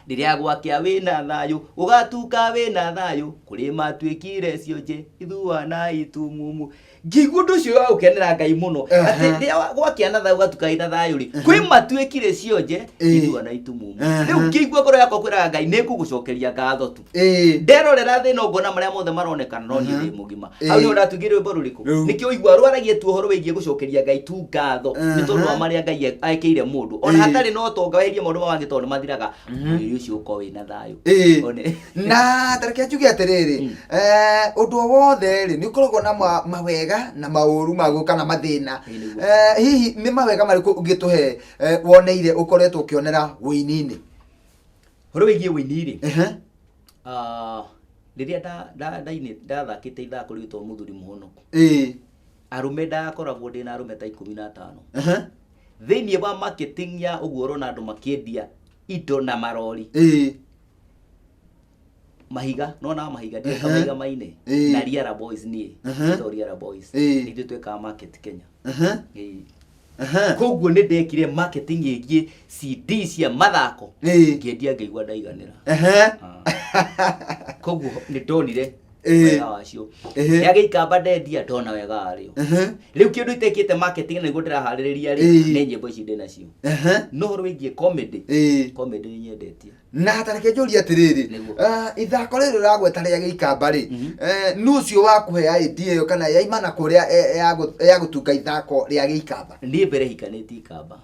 rĩrĩa gwakĩa wĩna thayũ, gũgatuka wĩna thayũ, kũrĩ matuĩkire cionje, ithua na itumumu. Ngĩigua ũndũ ũcio wa gũkenera Ngai mũno, atĩ rĩrĩa gwakĩa na thayũ, gatuka wĩna thayũ rĩ, kwĩ matuĩkire cionje, ithua na itumumu. Rĩu ngĩigua ngoro yakwa kwĩraga Ngai nĩ ngũgũcokeria ngatho tu. Nderorera thĩ ĩno ngona marĩa mothe maronekana, no niĩ ndĩ mũgima. Hau nĩho ndatungire rwĩmbo rũrĩkũ. Rũu. Nĩkĩo ũigua rwaragie tu ũhoro wĩgiĩ gũcokeria Ngai tu ngatho nĩ tondũ wa marĩa Ngai ekĩire mũndũ ona hatarĩ na ũtonga. Weherie maũndũ maya mangĩ tondũ nĩ mathiraga. Mwĩrĩ. Mwĩrĩ ũcio ũkorwo wĩna thayũ. One. Na tareke njuge atĩrĩrĩ, ũndũ o wothe rĩ, nĩ ũkoragwo na mawega na maũru maguo kana mathĩna. Ĩĩ, nĩguo. Hihi nĩ mawega marĩkũ ũngĩtũhe woneire ũkoretwo ũkĩonera wũini-inĩ? Ũhoro wĩgiĩ wũini rĩ, rĩrĩa ndathakĩte ithako rĩtwo Mũthuri Mũhonoku, arũme ndakoragwo ndĩna arũme ta 15. Thĩinĩ wa marketing ya ũguo ũrona andũ makĩendia indo na marori, mahiga nona mahiga ndieka mahiga maine na Riara Boys niĩ, Nĩtwo Riara Boys. Ithuĩ twĩkaga market Kenya. Ĩĩ. Koguo nĩ ndekire marketing ĩgiĩ CD cia mathako, ngĩendia ngĩigua ndaiganĩra. Koguo nĩ ndonire wega wacio. Ya gĩikamba ndendia ndona wega warĩo. Rĩu kĩndũ itekĩte marketing na nĩguo ndĩraharĩrĩria rĩ, nĩ nyĩmbo ici ndĩ nacio. No ũhoro wĩgiĩ comedy, comedy nĩ nyendetie. Na tareke njũrie atĩrĩrĩ, Nĩguo. Ithako rĩrĩ ũragweta rĩa gĩikamba rĩ, nũ ũcio wakũhe idea ĩyo kana yaimana kũrĩa ya gũtunga ithako rĩa gĩikamba? Niĩ mbere hikanĩtie ikamba.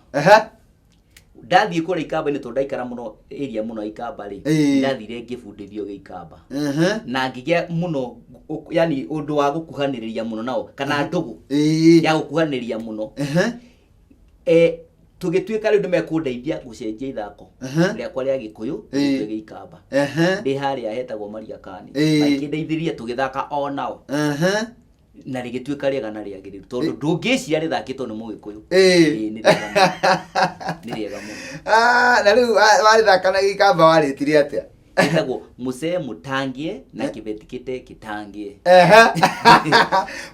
Ndathiĩ kũrĩa ikamba-inĩ tondũ ndaikara mũno area mũno ya ikamba rĩ, ndathire ngĩbundithio gĩikamba. Na ngĩgĩa mũno yani ũndũ wa gũkuhanĩrĩria mũno nao kana ndũgũ ya gũkuhanĩrĩria mũno. Tũgĩtuĩka rĩu nĩmekũndeithia gũcenjia ithako rĩakwa rĩa Gĩkũyũ rĩtuĩke gĩikamba. Ndĩ harĩa hetagwo Mariakani. Makĩndeithĩrĩria tũgĩthaka o nao. Na rĩgĩtuĩka rĩega na rĩagĩrĩru tondũ ndũngĩciria rĩthakĩtwo nĩ Mũgĩkũyũ. Ĩĩ, nĩ rĩega mũno. Nĩ rĩega mũno. Na rĩu warĩthaka na gĩikamba warĩtire atĩa? Ĩtagwo Mũcee Mũtangie na Kĩbeti Kĩte Kĩtangie.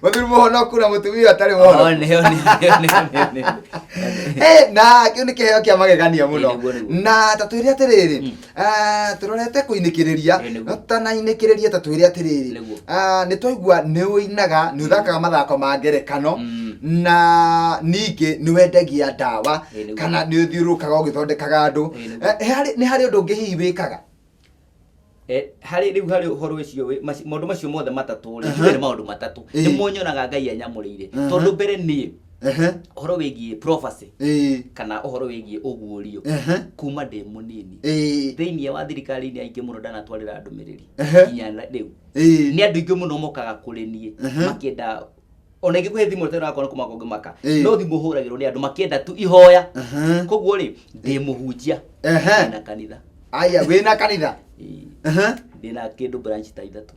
Mũthuri mũhonoku na mũtumia ũtarĩ mũhonoku. One, one, one, one, one. Na kĩu nĩ kĩheo kĩa magegania mũno. Nĩguo, nĩguo. Na ta twĩre atĩrĩrĩ, tũrorete kũinĩkĩrĩria, Nĩguo. no tũtanainĩkĩrĩria ta twĩre atĩrĩrĩ, Nĩguo. Nĩ twaigua nĩ ũinaga, nĩ ũthakaga mathako ma ngerekano, na ningĩ nĩ wendagia ndawa, Nĩguo. kana nĩ ũthiũrũrũkaga ũgĩthondekaga andũ. Nĩguo. Nĩ harĩ ũndũ ũngĩ hihi wĩkaga? Harĩ rĩu harĩ ũhoro ũcio maũndũ macio mothe matatũ rĩ, njuge nĩ maũndũ matatũ. Nĩmo nyonaga Ngai anyamũrĩire. Tondũ mbere niĩ, ũhoro wĩgiĩ prophecy, kana ũhoro wĩgiĩ ũguũrio, kuma ndĩ mũnini. Thĩinĩ wa thirikari-inĩ aingĩ mũno ndanatwarĩra ndũmĩrĩri. Nginya rĩu. Nĩ andũ aingĩ mũno mokaga kũrĩ niĩ, makĩenda ona ingĩkũhe thimũ tena wakwa kũmaka ũngĩmaka. No thimũ hũragĩrwo nĩ andũ makĩenda tu ihoya. Koguo rĩ, ndĩ mũhunjia. Ndĩna kanitha. Aya, wĩna kanitha? Ĩĩ. Ndĩna kĩndũ branch ta ithatũ.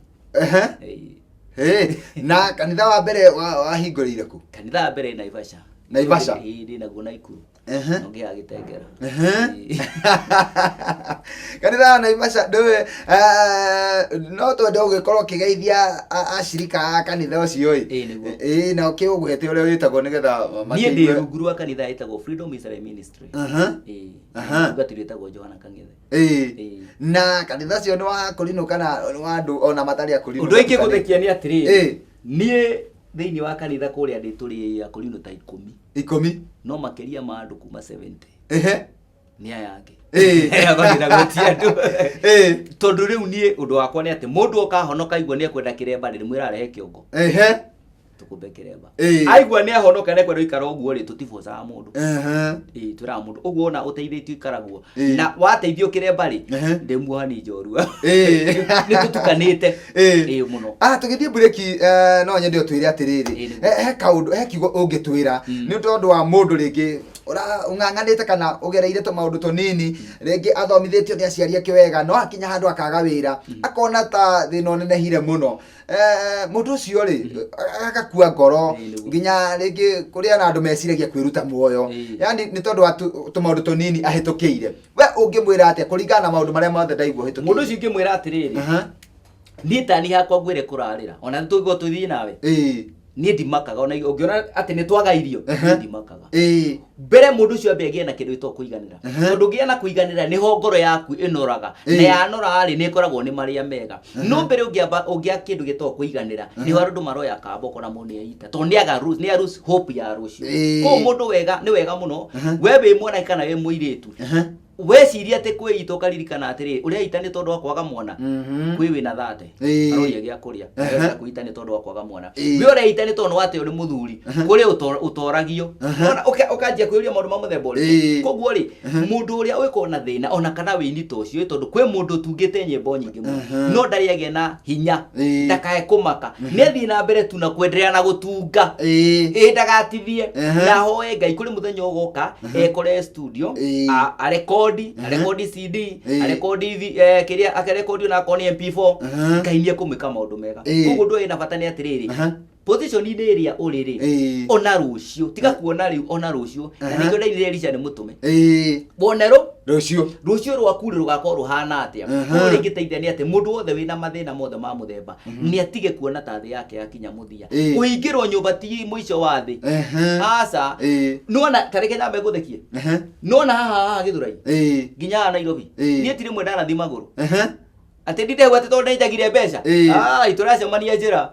Ĩĩ. Na kanitha wa mbere wahingũrĩire kũ? Kanitha wa mbere Naivasha. Naivasha? Ĩĩ, ndĩ naguo Naikuru. Na ũngĩ ya Gĩtengera. Ĩĩ. Kanitha wa Naivasha ndũĩ, no twende ũgĩkorwo ũkĩgeithia acirika a kanitha ũcio ĩ. Ĩĩ, nĩguo. Ĩĩ, na ũkĩũgwete ũrĩa wĩtagwo nĩgetha Niĩ ndĩ makĩigue. rungu rwa kanitha ĩtagwo Freedom Israel Ministry. Ĩĩ. Mũtungatĩri wĩtagwo Johana Kang'ethe. Ĩĩ. Na kanitha ũcio nĩ wa akũrinũ kana nĩ wa andũ ona matarĩ akũrinũ? Ũndũ ũngĩ gũthekia nĩ atĩrĩrĩ, niĩ thĩinĩ wa kanitha kũrĩa ndĩ tũrĩ akũrinũ ta 10. 10. No makĩria ma andũ kuma 70. Nĩ aya angĩ. Aya kanitha gũtirĩ andũ. Tondũ rĩu niĩ ũndũ wakwa nĩ atĩ mũndũ oka ahonoka aigua nĩ ekwenda kĩremba rĩ, ndĩmwĩra arehe kĩongo. Tũkũmbe kĩremba. Aigua nĩ ahonoka nĩ ekwenda gũikara ũguo rĩ, tũtibocaga mũndũ. Ĩĩ, twĩraga mũndũ ũguo ona ũteithĩtio ikaragwo. Na wateithio kĩremba rĩ, ndĩ muohani njorua. Nĩ tũtukanĩte. Ĩĩ mũno. Tũgĩthiĩ mburĩki, no nyende ũtwĩre atĩrĩrĩ, Ĩĩ, nĩguo. He kaũndũ, he kiugo ũngĩtwĩra nĩ tondũ wa mũndũ rĩngĩ ũng'ang'anĩte kana ũgereire tũmaũndũ tũnini, rĩngĩ athomithĩtio nĩ aciari ake wega, no akinya handũ akaga wĩra, akona ta thĩna ũnenehire mũno. Mũndũ ũcio rĩ, agakua ngoro, Ĩĩ, nĩguo. nginya rĩngĩ kũrĩ ona andũ meciragia kwĩruta muoyo. Ĩĩ. Yani nĩ tondũ wa tũmaũndũ tũnini ahĩtũkĩire. We ũngĩmwĩra atĩa kũringana na maũndũ marĩa mothe ndaigua ũhĩtũkĩire? Mũndũ ũcio ingĩmwĩra atĩrĩrĩ, niĩ tani hakwa ngwĩre kũrarĩra, ona nĩtũgũkorwo tũthiĩ nawe. Niĩ ndimakaga, ona ũngĩona atĩ nĩ twaga irio, niĩ ndimakaga. Mbere mũndũ ũcio ambe agĩe na kĩndũ gĩtagwo kũiganĩra. Tondũ ũngĩgĩa na kũiganĩra nĩho ngoro yaku ĩnoraga. Na yanora rĩ, nĩ ĩkoragwo nĩ marĩa mega. No mbere ũngĩaga kĩndũ gĩtagwo kũiganĩra, nĩho andũ maroya kamba ũkona mũndũ nĩ eita. Tondũ nĩ aga nĩ a lose hope ya rũciũ. Koguo mũndũ wega, nĩ wega mũno, we wĩ mwanake kana wĩ mũirĩtu, Weciria atĩ kwĩita ũkaririkana atĩrĩ ũreita nĩ tondũ wa kwaga mwana. Kwĩ wĩna thate aroria gĩa kũrĩa. Ũrenda kwĩita nĩ tondũ wa kwaga mwana. We ũreita nĩ tondũ atĩ ũrĩ mũthuri kũrĩ ũtoragio. Ona ũkanjia kwĩyũria maũndũ ma mũthemba ũrĩkũ. Koguo rĩ, mũndũ ũrĩa ũgĩkorwo na thĩna ona kana wĩini ta ũcio, tondũ kwĩ mũndũ ũtungĩte nyĩmbo nyingĩ mũno no ndarĩ agĩa na hinya, ndakae kũmaka, nĩ athiĩ na mbere tu na kwenderea na gũtunga. Ĩ ndagatithie. Na hoe Ngai kũrĩ mũthenya ũgoka ekore studio, arekondi, arekondi CD, arekondi kĩrĩa akarekondi ona akorwo nĩ MP4. Ngai nĩ ekũmwĩka maũndũ mega. Koguo ũndũ wĩna bata nĩ atĩrĩrĩ, position-inĩ ĩrĩa ũrĩ rĩ, ona rũciũ tiga kuona rĩu, ona rũciũ na nĩkĩo ndainire Elisha nĩ mũtũme wone rũ Rũciũ. Rũciũ rwaku rĩ rũgakorwo rũhana atĩa? Koguo rĩngĩteithia nĩ atĩ mũndũ wothe wĩna mathĩna mothe ma mũthemba nĩ atige kuona ta thĩ yake yakinya mũthia. Kũhingĩrwo nyũmba ti mũico wa thĩ. Aca. Nĩwona ta reke nyambe ngũthekie. Nĩwona haha haha Gĩthũrai nginya haha Nairobi, niĩ ti rĩmwe ndanathi magũrũ atĩ ndindegwo atĩ tondũ nĩnjagire mbeca. Ah, tũracemania njĩra.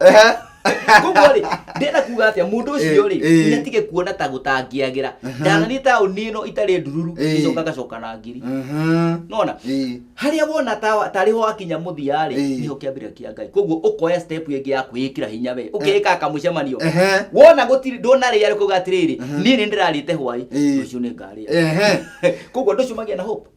Koguo rĩ, ndĩrenda kuga atĩa, mũndũ ũcio rĩ, nĩ atige kuona ta gũtangĩagĩra. Ndanathiĩ taũni ĩno itarĩ ndururu, ngĩcoka ngacoka na ngiri. Nona harĩa wona tarĩ ho wakinya mũthia rĩ, nĩho kĩambĩrĩria kĩa Ngai. Koguo ũkoya step ĩngĩ ya kwĩĩkĩra hinya we ũkeĩka kamũcemanio. Wona gũtirĩ ndũnarĩa rĩ, kuga atĩrĩrĩ, niĩ nĩ ndĩrarĩte hwaĩ, rũciũ nĩ ngarĩa. Koguo andũ acio magĩa na hope.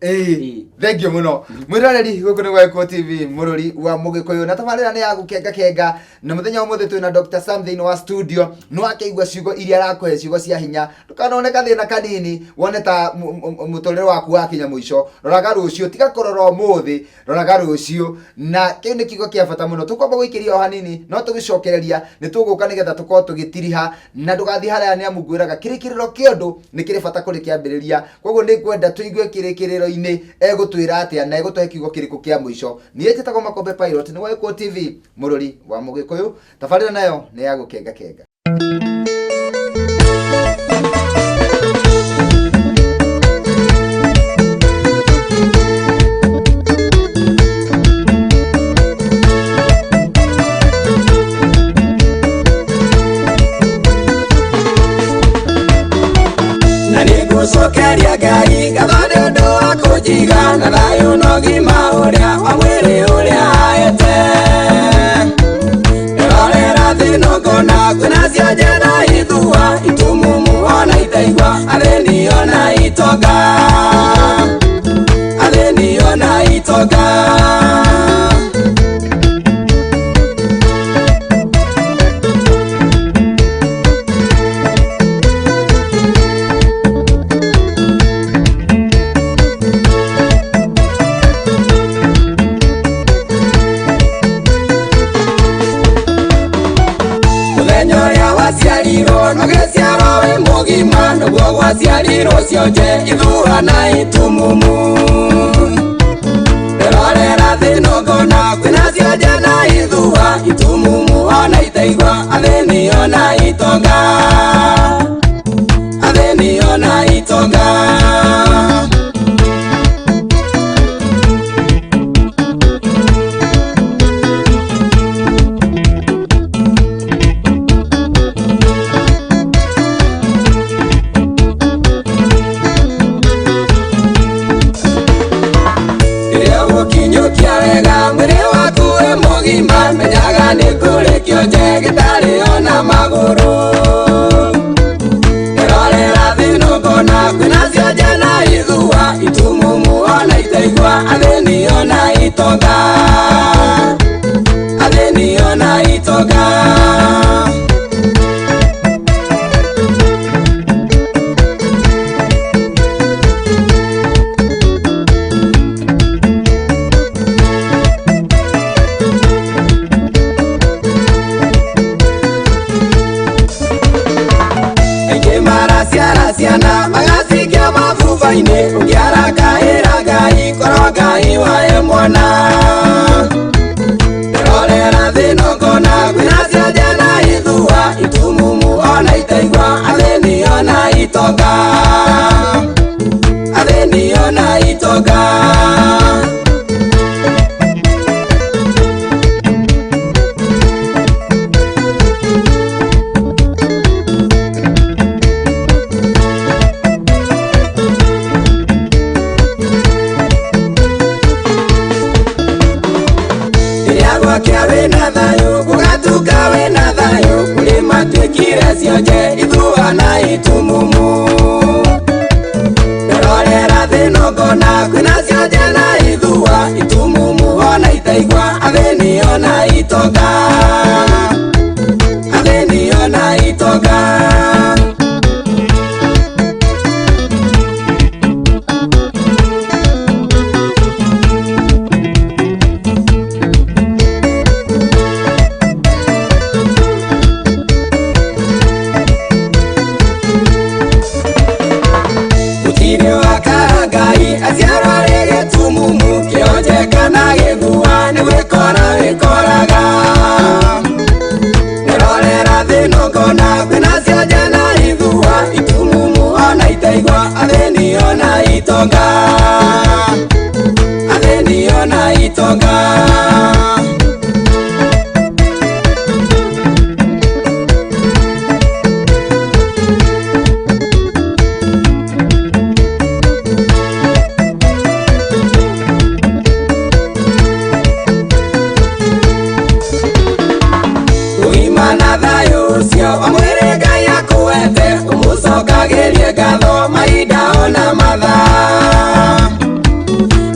Thengiũ mũno mwĩroreri, gũkũ nĩ Gwaĩkũ TV, mũrũri wa mũgĩkũyũ, na tabarĩra nĩ ya gũkenga kenga, na mũthenya wa ũmũthĩ twĩna Dr. Sam thĩinĩ wa studio. Nĩ wakĩigua ciugo iria arakũhe, ciugo cia hinya. Ndũkanone gathĩna kanini wone ta mũtũrĩre waku wakinya mũico. Roraga rũciũ, tiga kũrora ũmũthĩ, roraga rũciũ, na kĩu nĩ kiugo kĩa bata mũno. Tũkwamba gũikĩria o hanini, no tũgĩcokereria nĩ tũgũka nĩgetha tũkorwo tũgĩtiriha, na ndũgathiĩ haraya, nĩ amu ngwĩraga kĩrĩkĩrĩro kĩa ũndũ nĩ kĩrĩ bata kũrĩ kĩambĩrĩria. Koguo nĩ ngwenda tũigue kĩrĩkĩrĩro-inĩ egũtwĩra atĩa na egũtũhe kiugo kĩrĩkũ kĩa mũico. Niĩ njĩtagwo Makombe Pilot, nĩ Gwaĩkũ TV, mũrũri wa mũgĩkũyũ. Tabarĩra nayo nĩ ya gũkenga kenga. Na nĩngũcokeria Ngai ngatho nĩ ũndũ wa kũnjiga na thayũ na ũgima ũrĩa wa mwĩrĩ ũrĩa aete. Ndĩrorera thĩ no ngona kwĩna cionje na ithua, itumumu ona itaigua, athĩni ona itonga, athĩni ona itonga. Mũthenya ũrĩa waciarirwo nogĩciarwo wĩ mũgima, nĩguo gwaciarirwo cionje, ithua na itumumu. Ndĩrorera thĩ no ngona kwĩna cionje na ithua, itumumu ona itaigua, athĩni ona itonga, athĩni ona itonga. Rĩrĩa ũgũkinyũkia wega mwĩrĩ waku wĩ mũgima, menyaga nĩ kũrĩ kĩonje gĩtarĩ ona magũrũ. Ndĩrorera thĩ no ngona kwĩna cionje na ithua, itumumu ona itaigua, athĩni ona itonga, athĩni ona itonga. Aingĩ maraciara ciana magacikia mabuba-inĩ, ũngĩarakaĩra Ngai korwo Ngai wae mwana. Ndĩrorera thĩ no ngona kwĩna cionje na ithua, itumumu ona itaigua, athĩni ona itonga, athĩni ona itonga. Rĩrĩa gwakĩa wĩna thayũ, gũgatuka wĩna thayũ, kũrĩ matuĩkire cionje, ithua na itumumu. Nderorera thĩna ngona kwĩna cionje na ithua, itumumu ona itaigua, athĩni ona itonga. Athĩni ona itonga. Gũtirĩ wakara Ngai aciarwo arĩ gĩtumumu, kĩonje kana gĩthua nĩ gwĩkora wĩkoraga. Nderorera thĩna ngona kwĩna cionje na ithua, itumumu ona itaigua, athĩni ona itonga. Athĩni ona itonga. Ũgima na thayũ ũcio wa mwĩrĩ Ngai akũhete, ũmũcokagĩrie ngatho mahinda ona mathaa.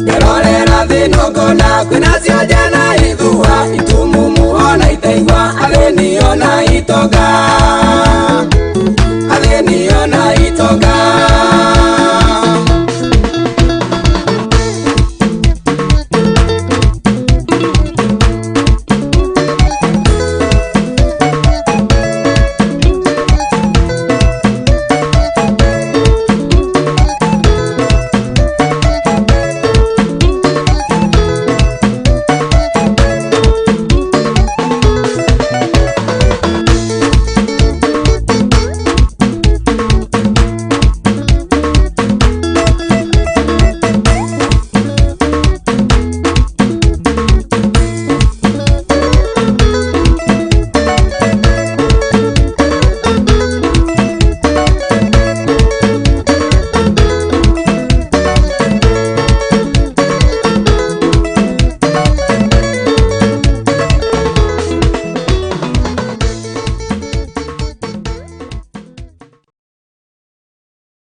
Nderorera thĩna ngona kwĩna cionje na ithua, itumumu ona itaigua, athĩni ona itonga. Athĩni ona itonga.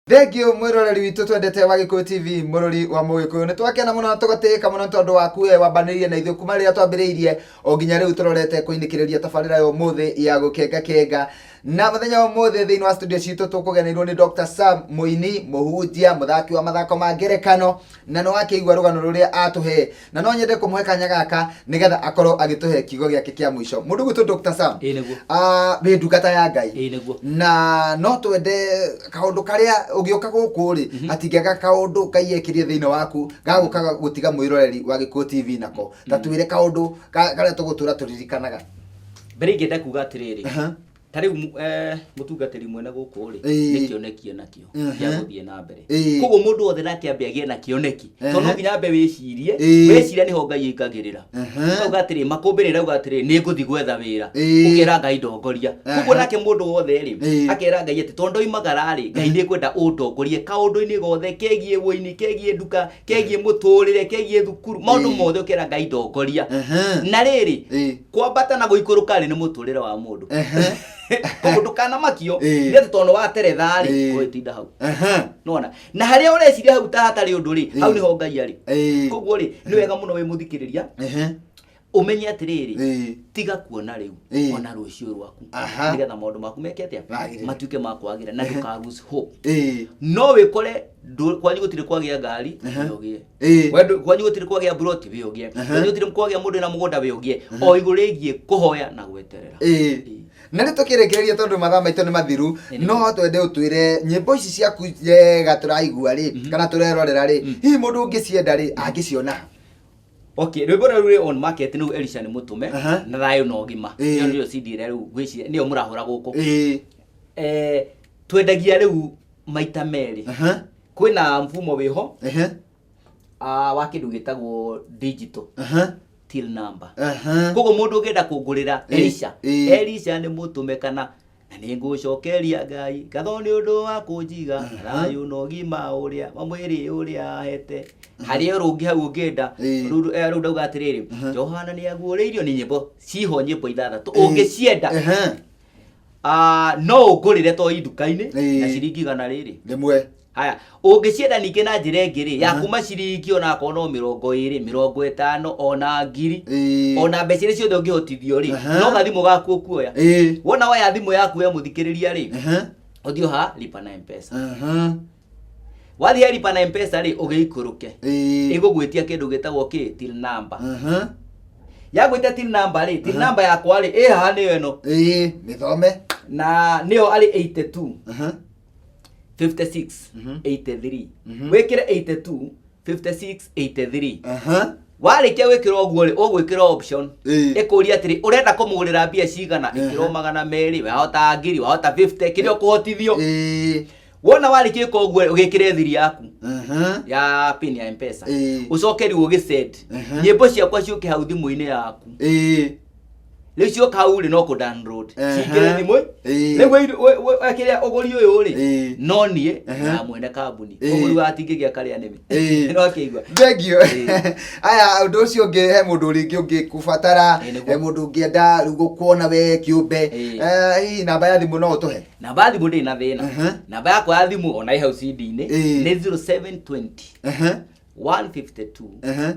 Thengiũ mwĩroreri witũ twendete wa Gĩkũyũ TV, mũrori wa Mũgĩkũyũ. Nĩ twakena mũno na tũgatĩĩka mũno nĩ tondũ waku we wambanĩrĩire na ithuĩ kuma rĩrĩa twambĩrĩirie o nginya rĩu tũrorete kũinĩkĩrĩria tabarĩra ya ũmũthĩ ya gũkenga kenga. Na mũthenya wa ũmũthĩ thĩinĩ wa studio citũ tũkũgeneirwo nĩ Dr. Sam Mũini, mũhunjia, mũthaki wa mathako ma ngerekano, na nĩ wakĩigua rũgano rũrĩa atũhe. Na no nyende kũmũhe kanya gaka nĩgetha akorwo agĩtũhe kiugo gĩake kĩa mũico. Mũndũ gwitũ Dr. Sam, Ĩĩ nĩguo. Wĩ ndungata ya Ngai. Ĩĩ nĩguo. Na no twende kaũndũ karĩa ũgĩũka gũkũ rĩ, hatingĩaga kaũndũ Ngai ekĩrie thĩinĩ waku gagũka gũtiga mwĩroreri wa Gĩkũyũ TV nako. Ta twĩre kaũndũ karĩa tũgũtũra tũririkanaga. Mbere ingĩenda kuga atĩrĩrĩ, ta rĩu mũtungatĩri mwene gũkũ rĩ, nĩ kĩoneki enakĩo gĩa gũthiĩ na mbere. Koguo mũndũ wothe nake ambe agĩe na kĩoneki. Tondũ no nginya ambe wĩcirie, wĩciria nĩho Ngai aingagĩrĩra. Ũkauga atĩrĩ, makũmbĩ nĩ rauga atĩrĩ, nĩ ngũthiĩ gwetha wĩra. Ũkera Ngai ndongoria. Koguo nake mũndũ wothe rĩ, akera Ngai atĩ tondũ ndoimagara rĩ, Ngai nĩ ngwenda ũndongorie kaũndũ-inĩ gothe kegiĩ ũini, kegiĩ nduka, kegiĩ mũtũrĩre, kegiĩ thukuru, maũndũ mothe ũkera Ngai ndongoria. Na rĩrĩ, kwambata na gũikũrũka rĩ, nĩ mũtũrĩre wa mũndũ. Koguo ndũkanamakio, nĩ atĩ tondũ wateretha rĩ, ũgĩtinda hau. Nĩwona? Na harĩa ũreciria hau ta hatarĩ ũndũ rĩ, hau nĩho Ngai arĩ. Koguo rĩ, nĩ wega mũno wĩ mũthikĩrĩria, ũmenye atĩrĩrĩ, tiga kuona rĩu, ona rũciũ rwaku. Nĩgetha maũndũ maku meke atĩa? Magĩrĩre. Matuĩke ma kwagĩra na ndũka lose hope. No wĩkore kwanyu gũtirĩ kwagĩa ngari, wĩũgĩe. We kwanyu gũtirĩ kwagĩa mburoti, wĩũgĩe. Kwanyu gũtirĩ kwagĩa mũndũ na mũgũnda, wĩũgĩe. O igũrũ rĩgiĩ kũhoya na gweterera. Na nĩ tũkĩrĩkĩrĩria tondũ mathaa maitũ nĩ mathiru, no twende ũtwĩre nyĩmbo ici ciaku njega tũraigua rĩ, kana tũrerorera rĩ, hihi mũndũ ũngĩcienda rĩ, angĩciona? Okay, rwĩmbo rũrũ rwĩ on market nĩu Elisha nĩ mũtũme na thayũ na ũgima. Ĩyo nĩyo CD ĩrĩa rĩu ngwĩciria nĩyo mũrahũra gũkũ. Twendagia rĩu maita merĩ. Kwĩna mfumo wĩho, wa kĩndũ gĩtagwo digital till number. Koguo mũndũ ũngĩenda kũngũrĩra Elisha, Elisha nĩ mũtũme kana na nĩ ngũcokeria Ngai ngatho nĩ ũndũ wa kũnjiga thayũ na ũgima ũrĩa wa mwĩrĩ ũrĩa ahete. Harĩ rũngĩ hau ũngĩenda. Ĩĩ. Rĩu rĩu ndauga atĩrĩrĩ, Johana nĩ aguũrĩirio nĩ nyĩmbo ciho, nyĩmbo ithathatũ ũngĩcienda. Ah, no ũngũrĩre to nduka-inĩ na ciringi igana rĩrĩ rĩmwe. Haya, ũngĩcienda ningĩ na njĩra ĩngĩ rĩ, ya kuma ciringi onakorwo no 20, 50, ona ngiri, ona mbeca iria ciothe ũngĩhotithio rĩ, no gathimũ gaku ũkuoya. Wona woya thimũ yaku we mũthikĩrĩria rĩ, ũthiĩ ha lipa na Mpesa. Wathiĩ ha lipa na Mpesa rĩ, ũgĩikũrũke, ĩgũgwĩtia kĩndũ gĩtagwo kĩ till number. Yagwĩtia till number rĩ, till number yakwa rĩ, ĩ haha nĩyo ĩno. Ĩĩ, mĩthome. Na nĩyo arĩ 82 56 83. Wĩkĩre 82 56 83. Warĩkia gwĩkĩra ũguo rĩ, ũgwĩkĩra option ĩkũria atĩrĩ, ũrenda kũmũgũrĩra mbia cigana? Ĩkĩrwo 200, wahota ngiri, wahota 50, kĩrĩa ũkũhotithio. Wona warĩkia gwĩka ũguo rĩ, ũgĩkĩre thiri yaku ya pin ya Mpesa, ũcoke rĩu ũgĩsend nyĩmbo ciakwa ciũke hau thimũ-inĩ yaku. Rĩu cioka hau rĩ, no kũ download cingĩre thimũ. Rĩu kĩrĩa ũgũri ũyũ rĩ, no niĩ na mwene kambuni, ũgũri wa atingĩgĩa karĩa nĩmĩ. No akĩigua. Thengiũ. Ĩĩ. Aya, ũndũ ũcio ũngĩ, he mũndũ rĩngĩ ũngĩkũbatara, Ĩĩ, nĩguo. he mũndũ ũngĩenda rĩu gũkuona we kĩũmbe? Ĩĩ. Hihi namba ya thimũ no ũtũhe? Namba ya thimũ ndĩrĩ na thĩna. Namba yakwa ya thimũ ona ĩ hau CD-inĩ. Nĩ 0720 152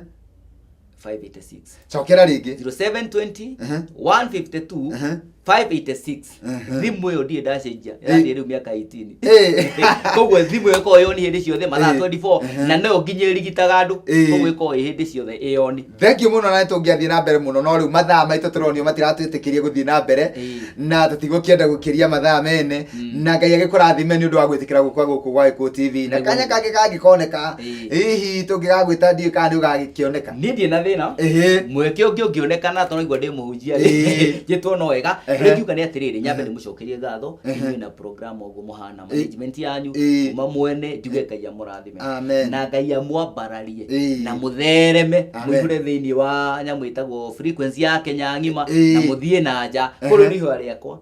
586. Cokera rĩngĩ. 0720 152 586. Thimũ ĩyo ndirĩ ndacenjia, ĩrathiĩ rĩu mĩaka 18. Koguo thimũ ĩyo ĩkoragwo ĩoni hĩndĩ ciothe mathaa 24, na noyo nginya ĩrigitaga andũ. Koguo ĩkoragwo ĩ hĩndĩ ciothe ĩoni. Thengiũ mũno, na nĩtũngĩathiĩ na mbere mũno, no rĩu mathaa maitũ tũronio matiratwĩtĩkĩria gũthiĩ na mbere, na tũtigũkĩenda gũkĩria mathaa mene. Na Ngai agĩkũrathime nĩ ũndũ wa gwĩtĩkĩra gũka gũkũ gwa Gĩkũyũ TV, na kanya kangĩ kangĩkoneka, hihi tũngĩgagwĩta, ndiũĩ kana nĩ ũgagĩkĩoneka. Niĩ ndirĩ na thĩna. Mweke ũngĩ ũngĩonekana, tondũ igua ndĩ mũhunjia rĩ, njĩtwo no wega. Ũrĩa ngiuga nĩ atĩrĩrĩ, nyambe ndĩmũcokerie ngatho inyuĩ na program ũguo mũhana, management yanyu, kuma mwene njuge Ngai amũrathime. Amen. Na Ngai amwambararie na mũthereme, Amen. mũihũre thĩinĩ wa nyamũ ĩtagwo frequency ya Kenya ng'ima, na mũthiĩ na nja. Kũrĩ nĩ ihoya rĩakwa,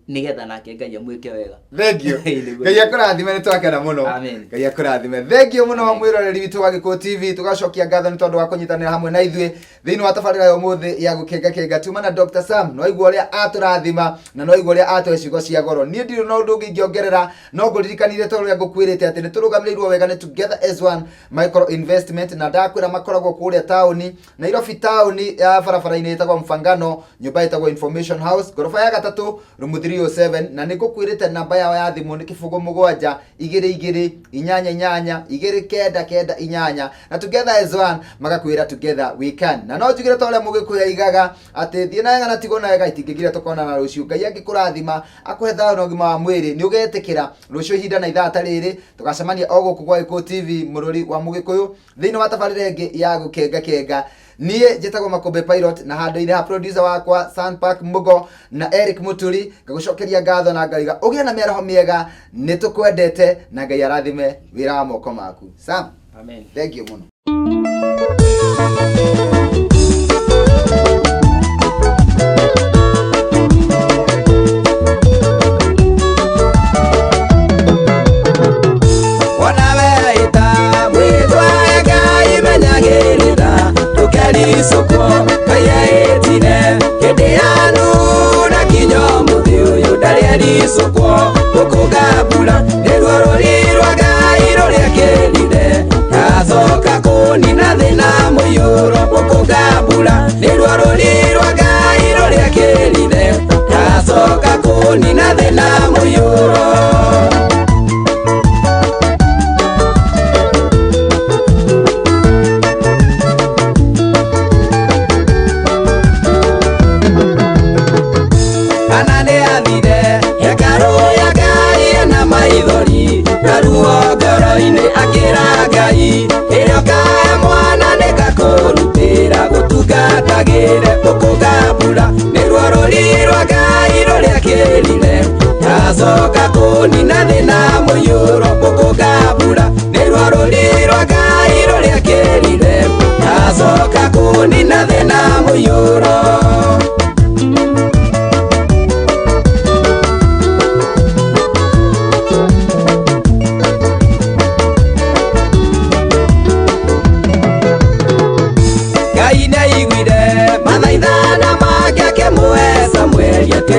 nĩgetha nake Ngai amwĩke wega. Thengiũ. Ĩĩ, nĩguo. Ngai akũrathime, nĩ twakena mũno. Amen. Ngai akũrathime. Thengiũ mũno, Amen. mwĩroreri witũ wa Gĩkũyũ TV. Tũgacokia ngatho nĩ tondũ wa kũnyitanĩra hamwe na ithuĩ thĩinĩ wa tabarĩra ya ũmũthĩ ya gũkenga kenga. Tuma na Dr. Sam, no igua ũrĩa atũrathima na no igua ũrĩa atũhe ciugo cia goro. Niĩ ndirĩ na ũndũ ũngĩ ingĩongerera, no ngũririkanire ta ũrĩa ngũkwĩrĩte atĩ nĩ tũrũgamĩrĩirwo wega nĩ Together as One Micro Investment, na ndakwĩra makoragwo kũrĩa taũni Nairobi, taũni ya barabara-inĩ ĩtagwo Mfangano, nyũmba ĩtagwo Information House, ngoroba ya gatatũ, room 307. Na nĩ ngũkwĩrĩte namba yao ya thimũ nĩ 0 7 2 2 8 8 2 9 9 8. Na Together as One magakwĩra, "Together we can." Na no njugire ta ũrĩa mũgĩkũyũ aigaga atĩ thiĩ na wega na tigwo na wega itingĩgira. Tũkonana rũciũ, Ngai angĩkũrathima, akũhe thayũ na ũgima wa mwĩrĩ. Nĩ ũgetĩkĩra rũciũ ihinda na ithaa ta rĩrĩ tũgacemania o gũkũ gwa Gĩkũyũ TV, mũrũri wa mũgĩkũyũ, thĩinĩ wa tabarĩra ĩngĩ ya gũkenga kenga. Niĩ njĩtagwo Makũmbĩ Pilot, na handũ-inĩ ha producer wakwa Sanpark Mugo na Eric Muturi, ngagũcokeria ngatho na ngariga ũgĩe na mĩaraho mĩega. Nĩ tũkwendete, na Ngai arathime wĩra wa moko maku. Sam. Amen. Thank you mũno. Wona weita mwĩtwa Ngai menyagĩrĩra ndũkericũkwo. Ngai aĩtire hĩndĩ yanu na kinya mũthĩ ũyũ ndarĩ ericũkwo. Gũkũngambura nĩruo rũri rwa Ngai rũrĩa kĩrire ngacoka kũnina thĩna mũiyũro. Gũkũngambura nĩruo rũri rwa Ngai rũrĩa kĩrire ngacoka kũnina thĩna mũiyũro. Kana nĩ athire hekarũ ya Ngai ena maithori.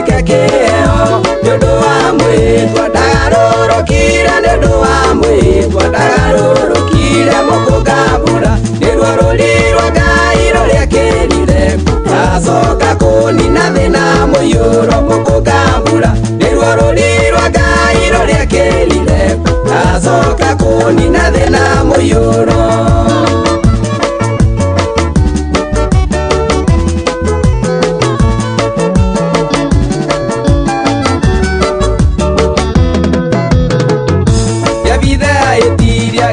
Gĩtuĩke kĩheo nĩ ũndũ wa mwĩtwa ndagarũrũkire nĩ ũndũ wa mwĩtwa ndagarũrũkire mũkũngambura nĩruo rũri rwa Ngai rũrĩa kĩrire ndacoka kũnina thĩna mũiyũro mũkũngambura nĩruo rũri rwa Ngai rũrĩa kĩrire ndacoka kũnina thĩna mũiyũro.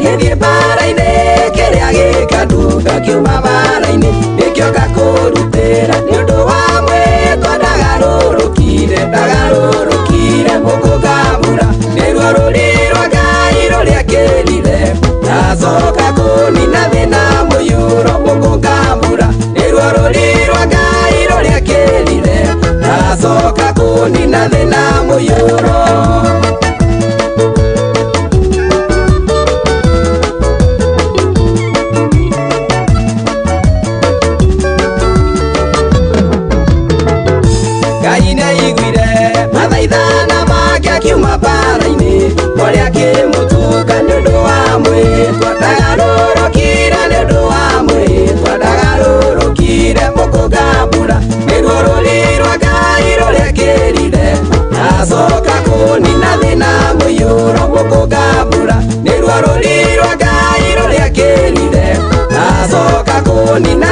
Gĩthiĩ mbara-inĩ kĩrĩa gĩkanduga kiuma mbara-inĩ nĩkĩo ngakũrutĩra nĩ ũndũ wa mwĩtwa ndagarũrũkire ndagarũrũkire mũkũngambura nĩruo rũri rwa Ngai rũrĩa kĩrire ndacoka kũnina thĩna mũiyũro mũkũngambura nĩruo rũri rwa Ngai rũrĩa kĩrire ndacoka kũnina thĩna mũiyũro. Ngai nĩaiguire mathaithana make akiuma mbara-inĩ ũrĩa akĩmũtunga nĩ ũndũ wa mwĩtwa ndagarũrũkire nĩ ũndũ wa mwĩtwa ndagarũrũkire mũkũngambura nĩruo rũri rwa Ngai rũrĩa kĩrire ndacoka kũnina thĩna mũiyũro mũkũngambura nĩruo rũri rwa Ngai rũrĩa kĩrire ndacoka kũnina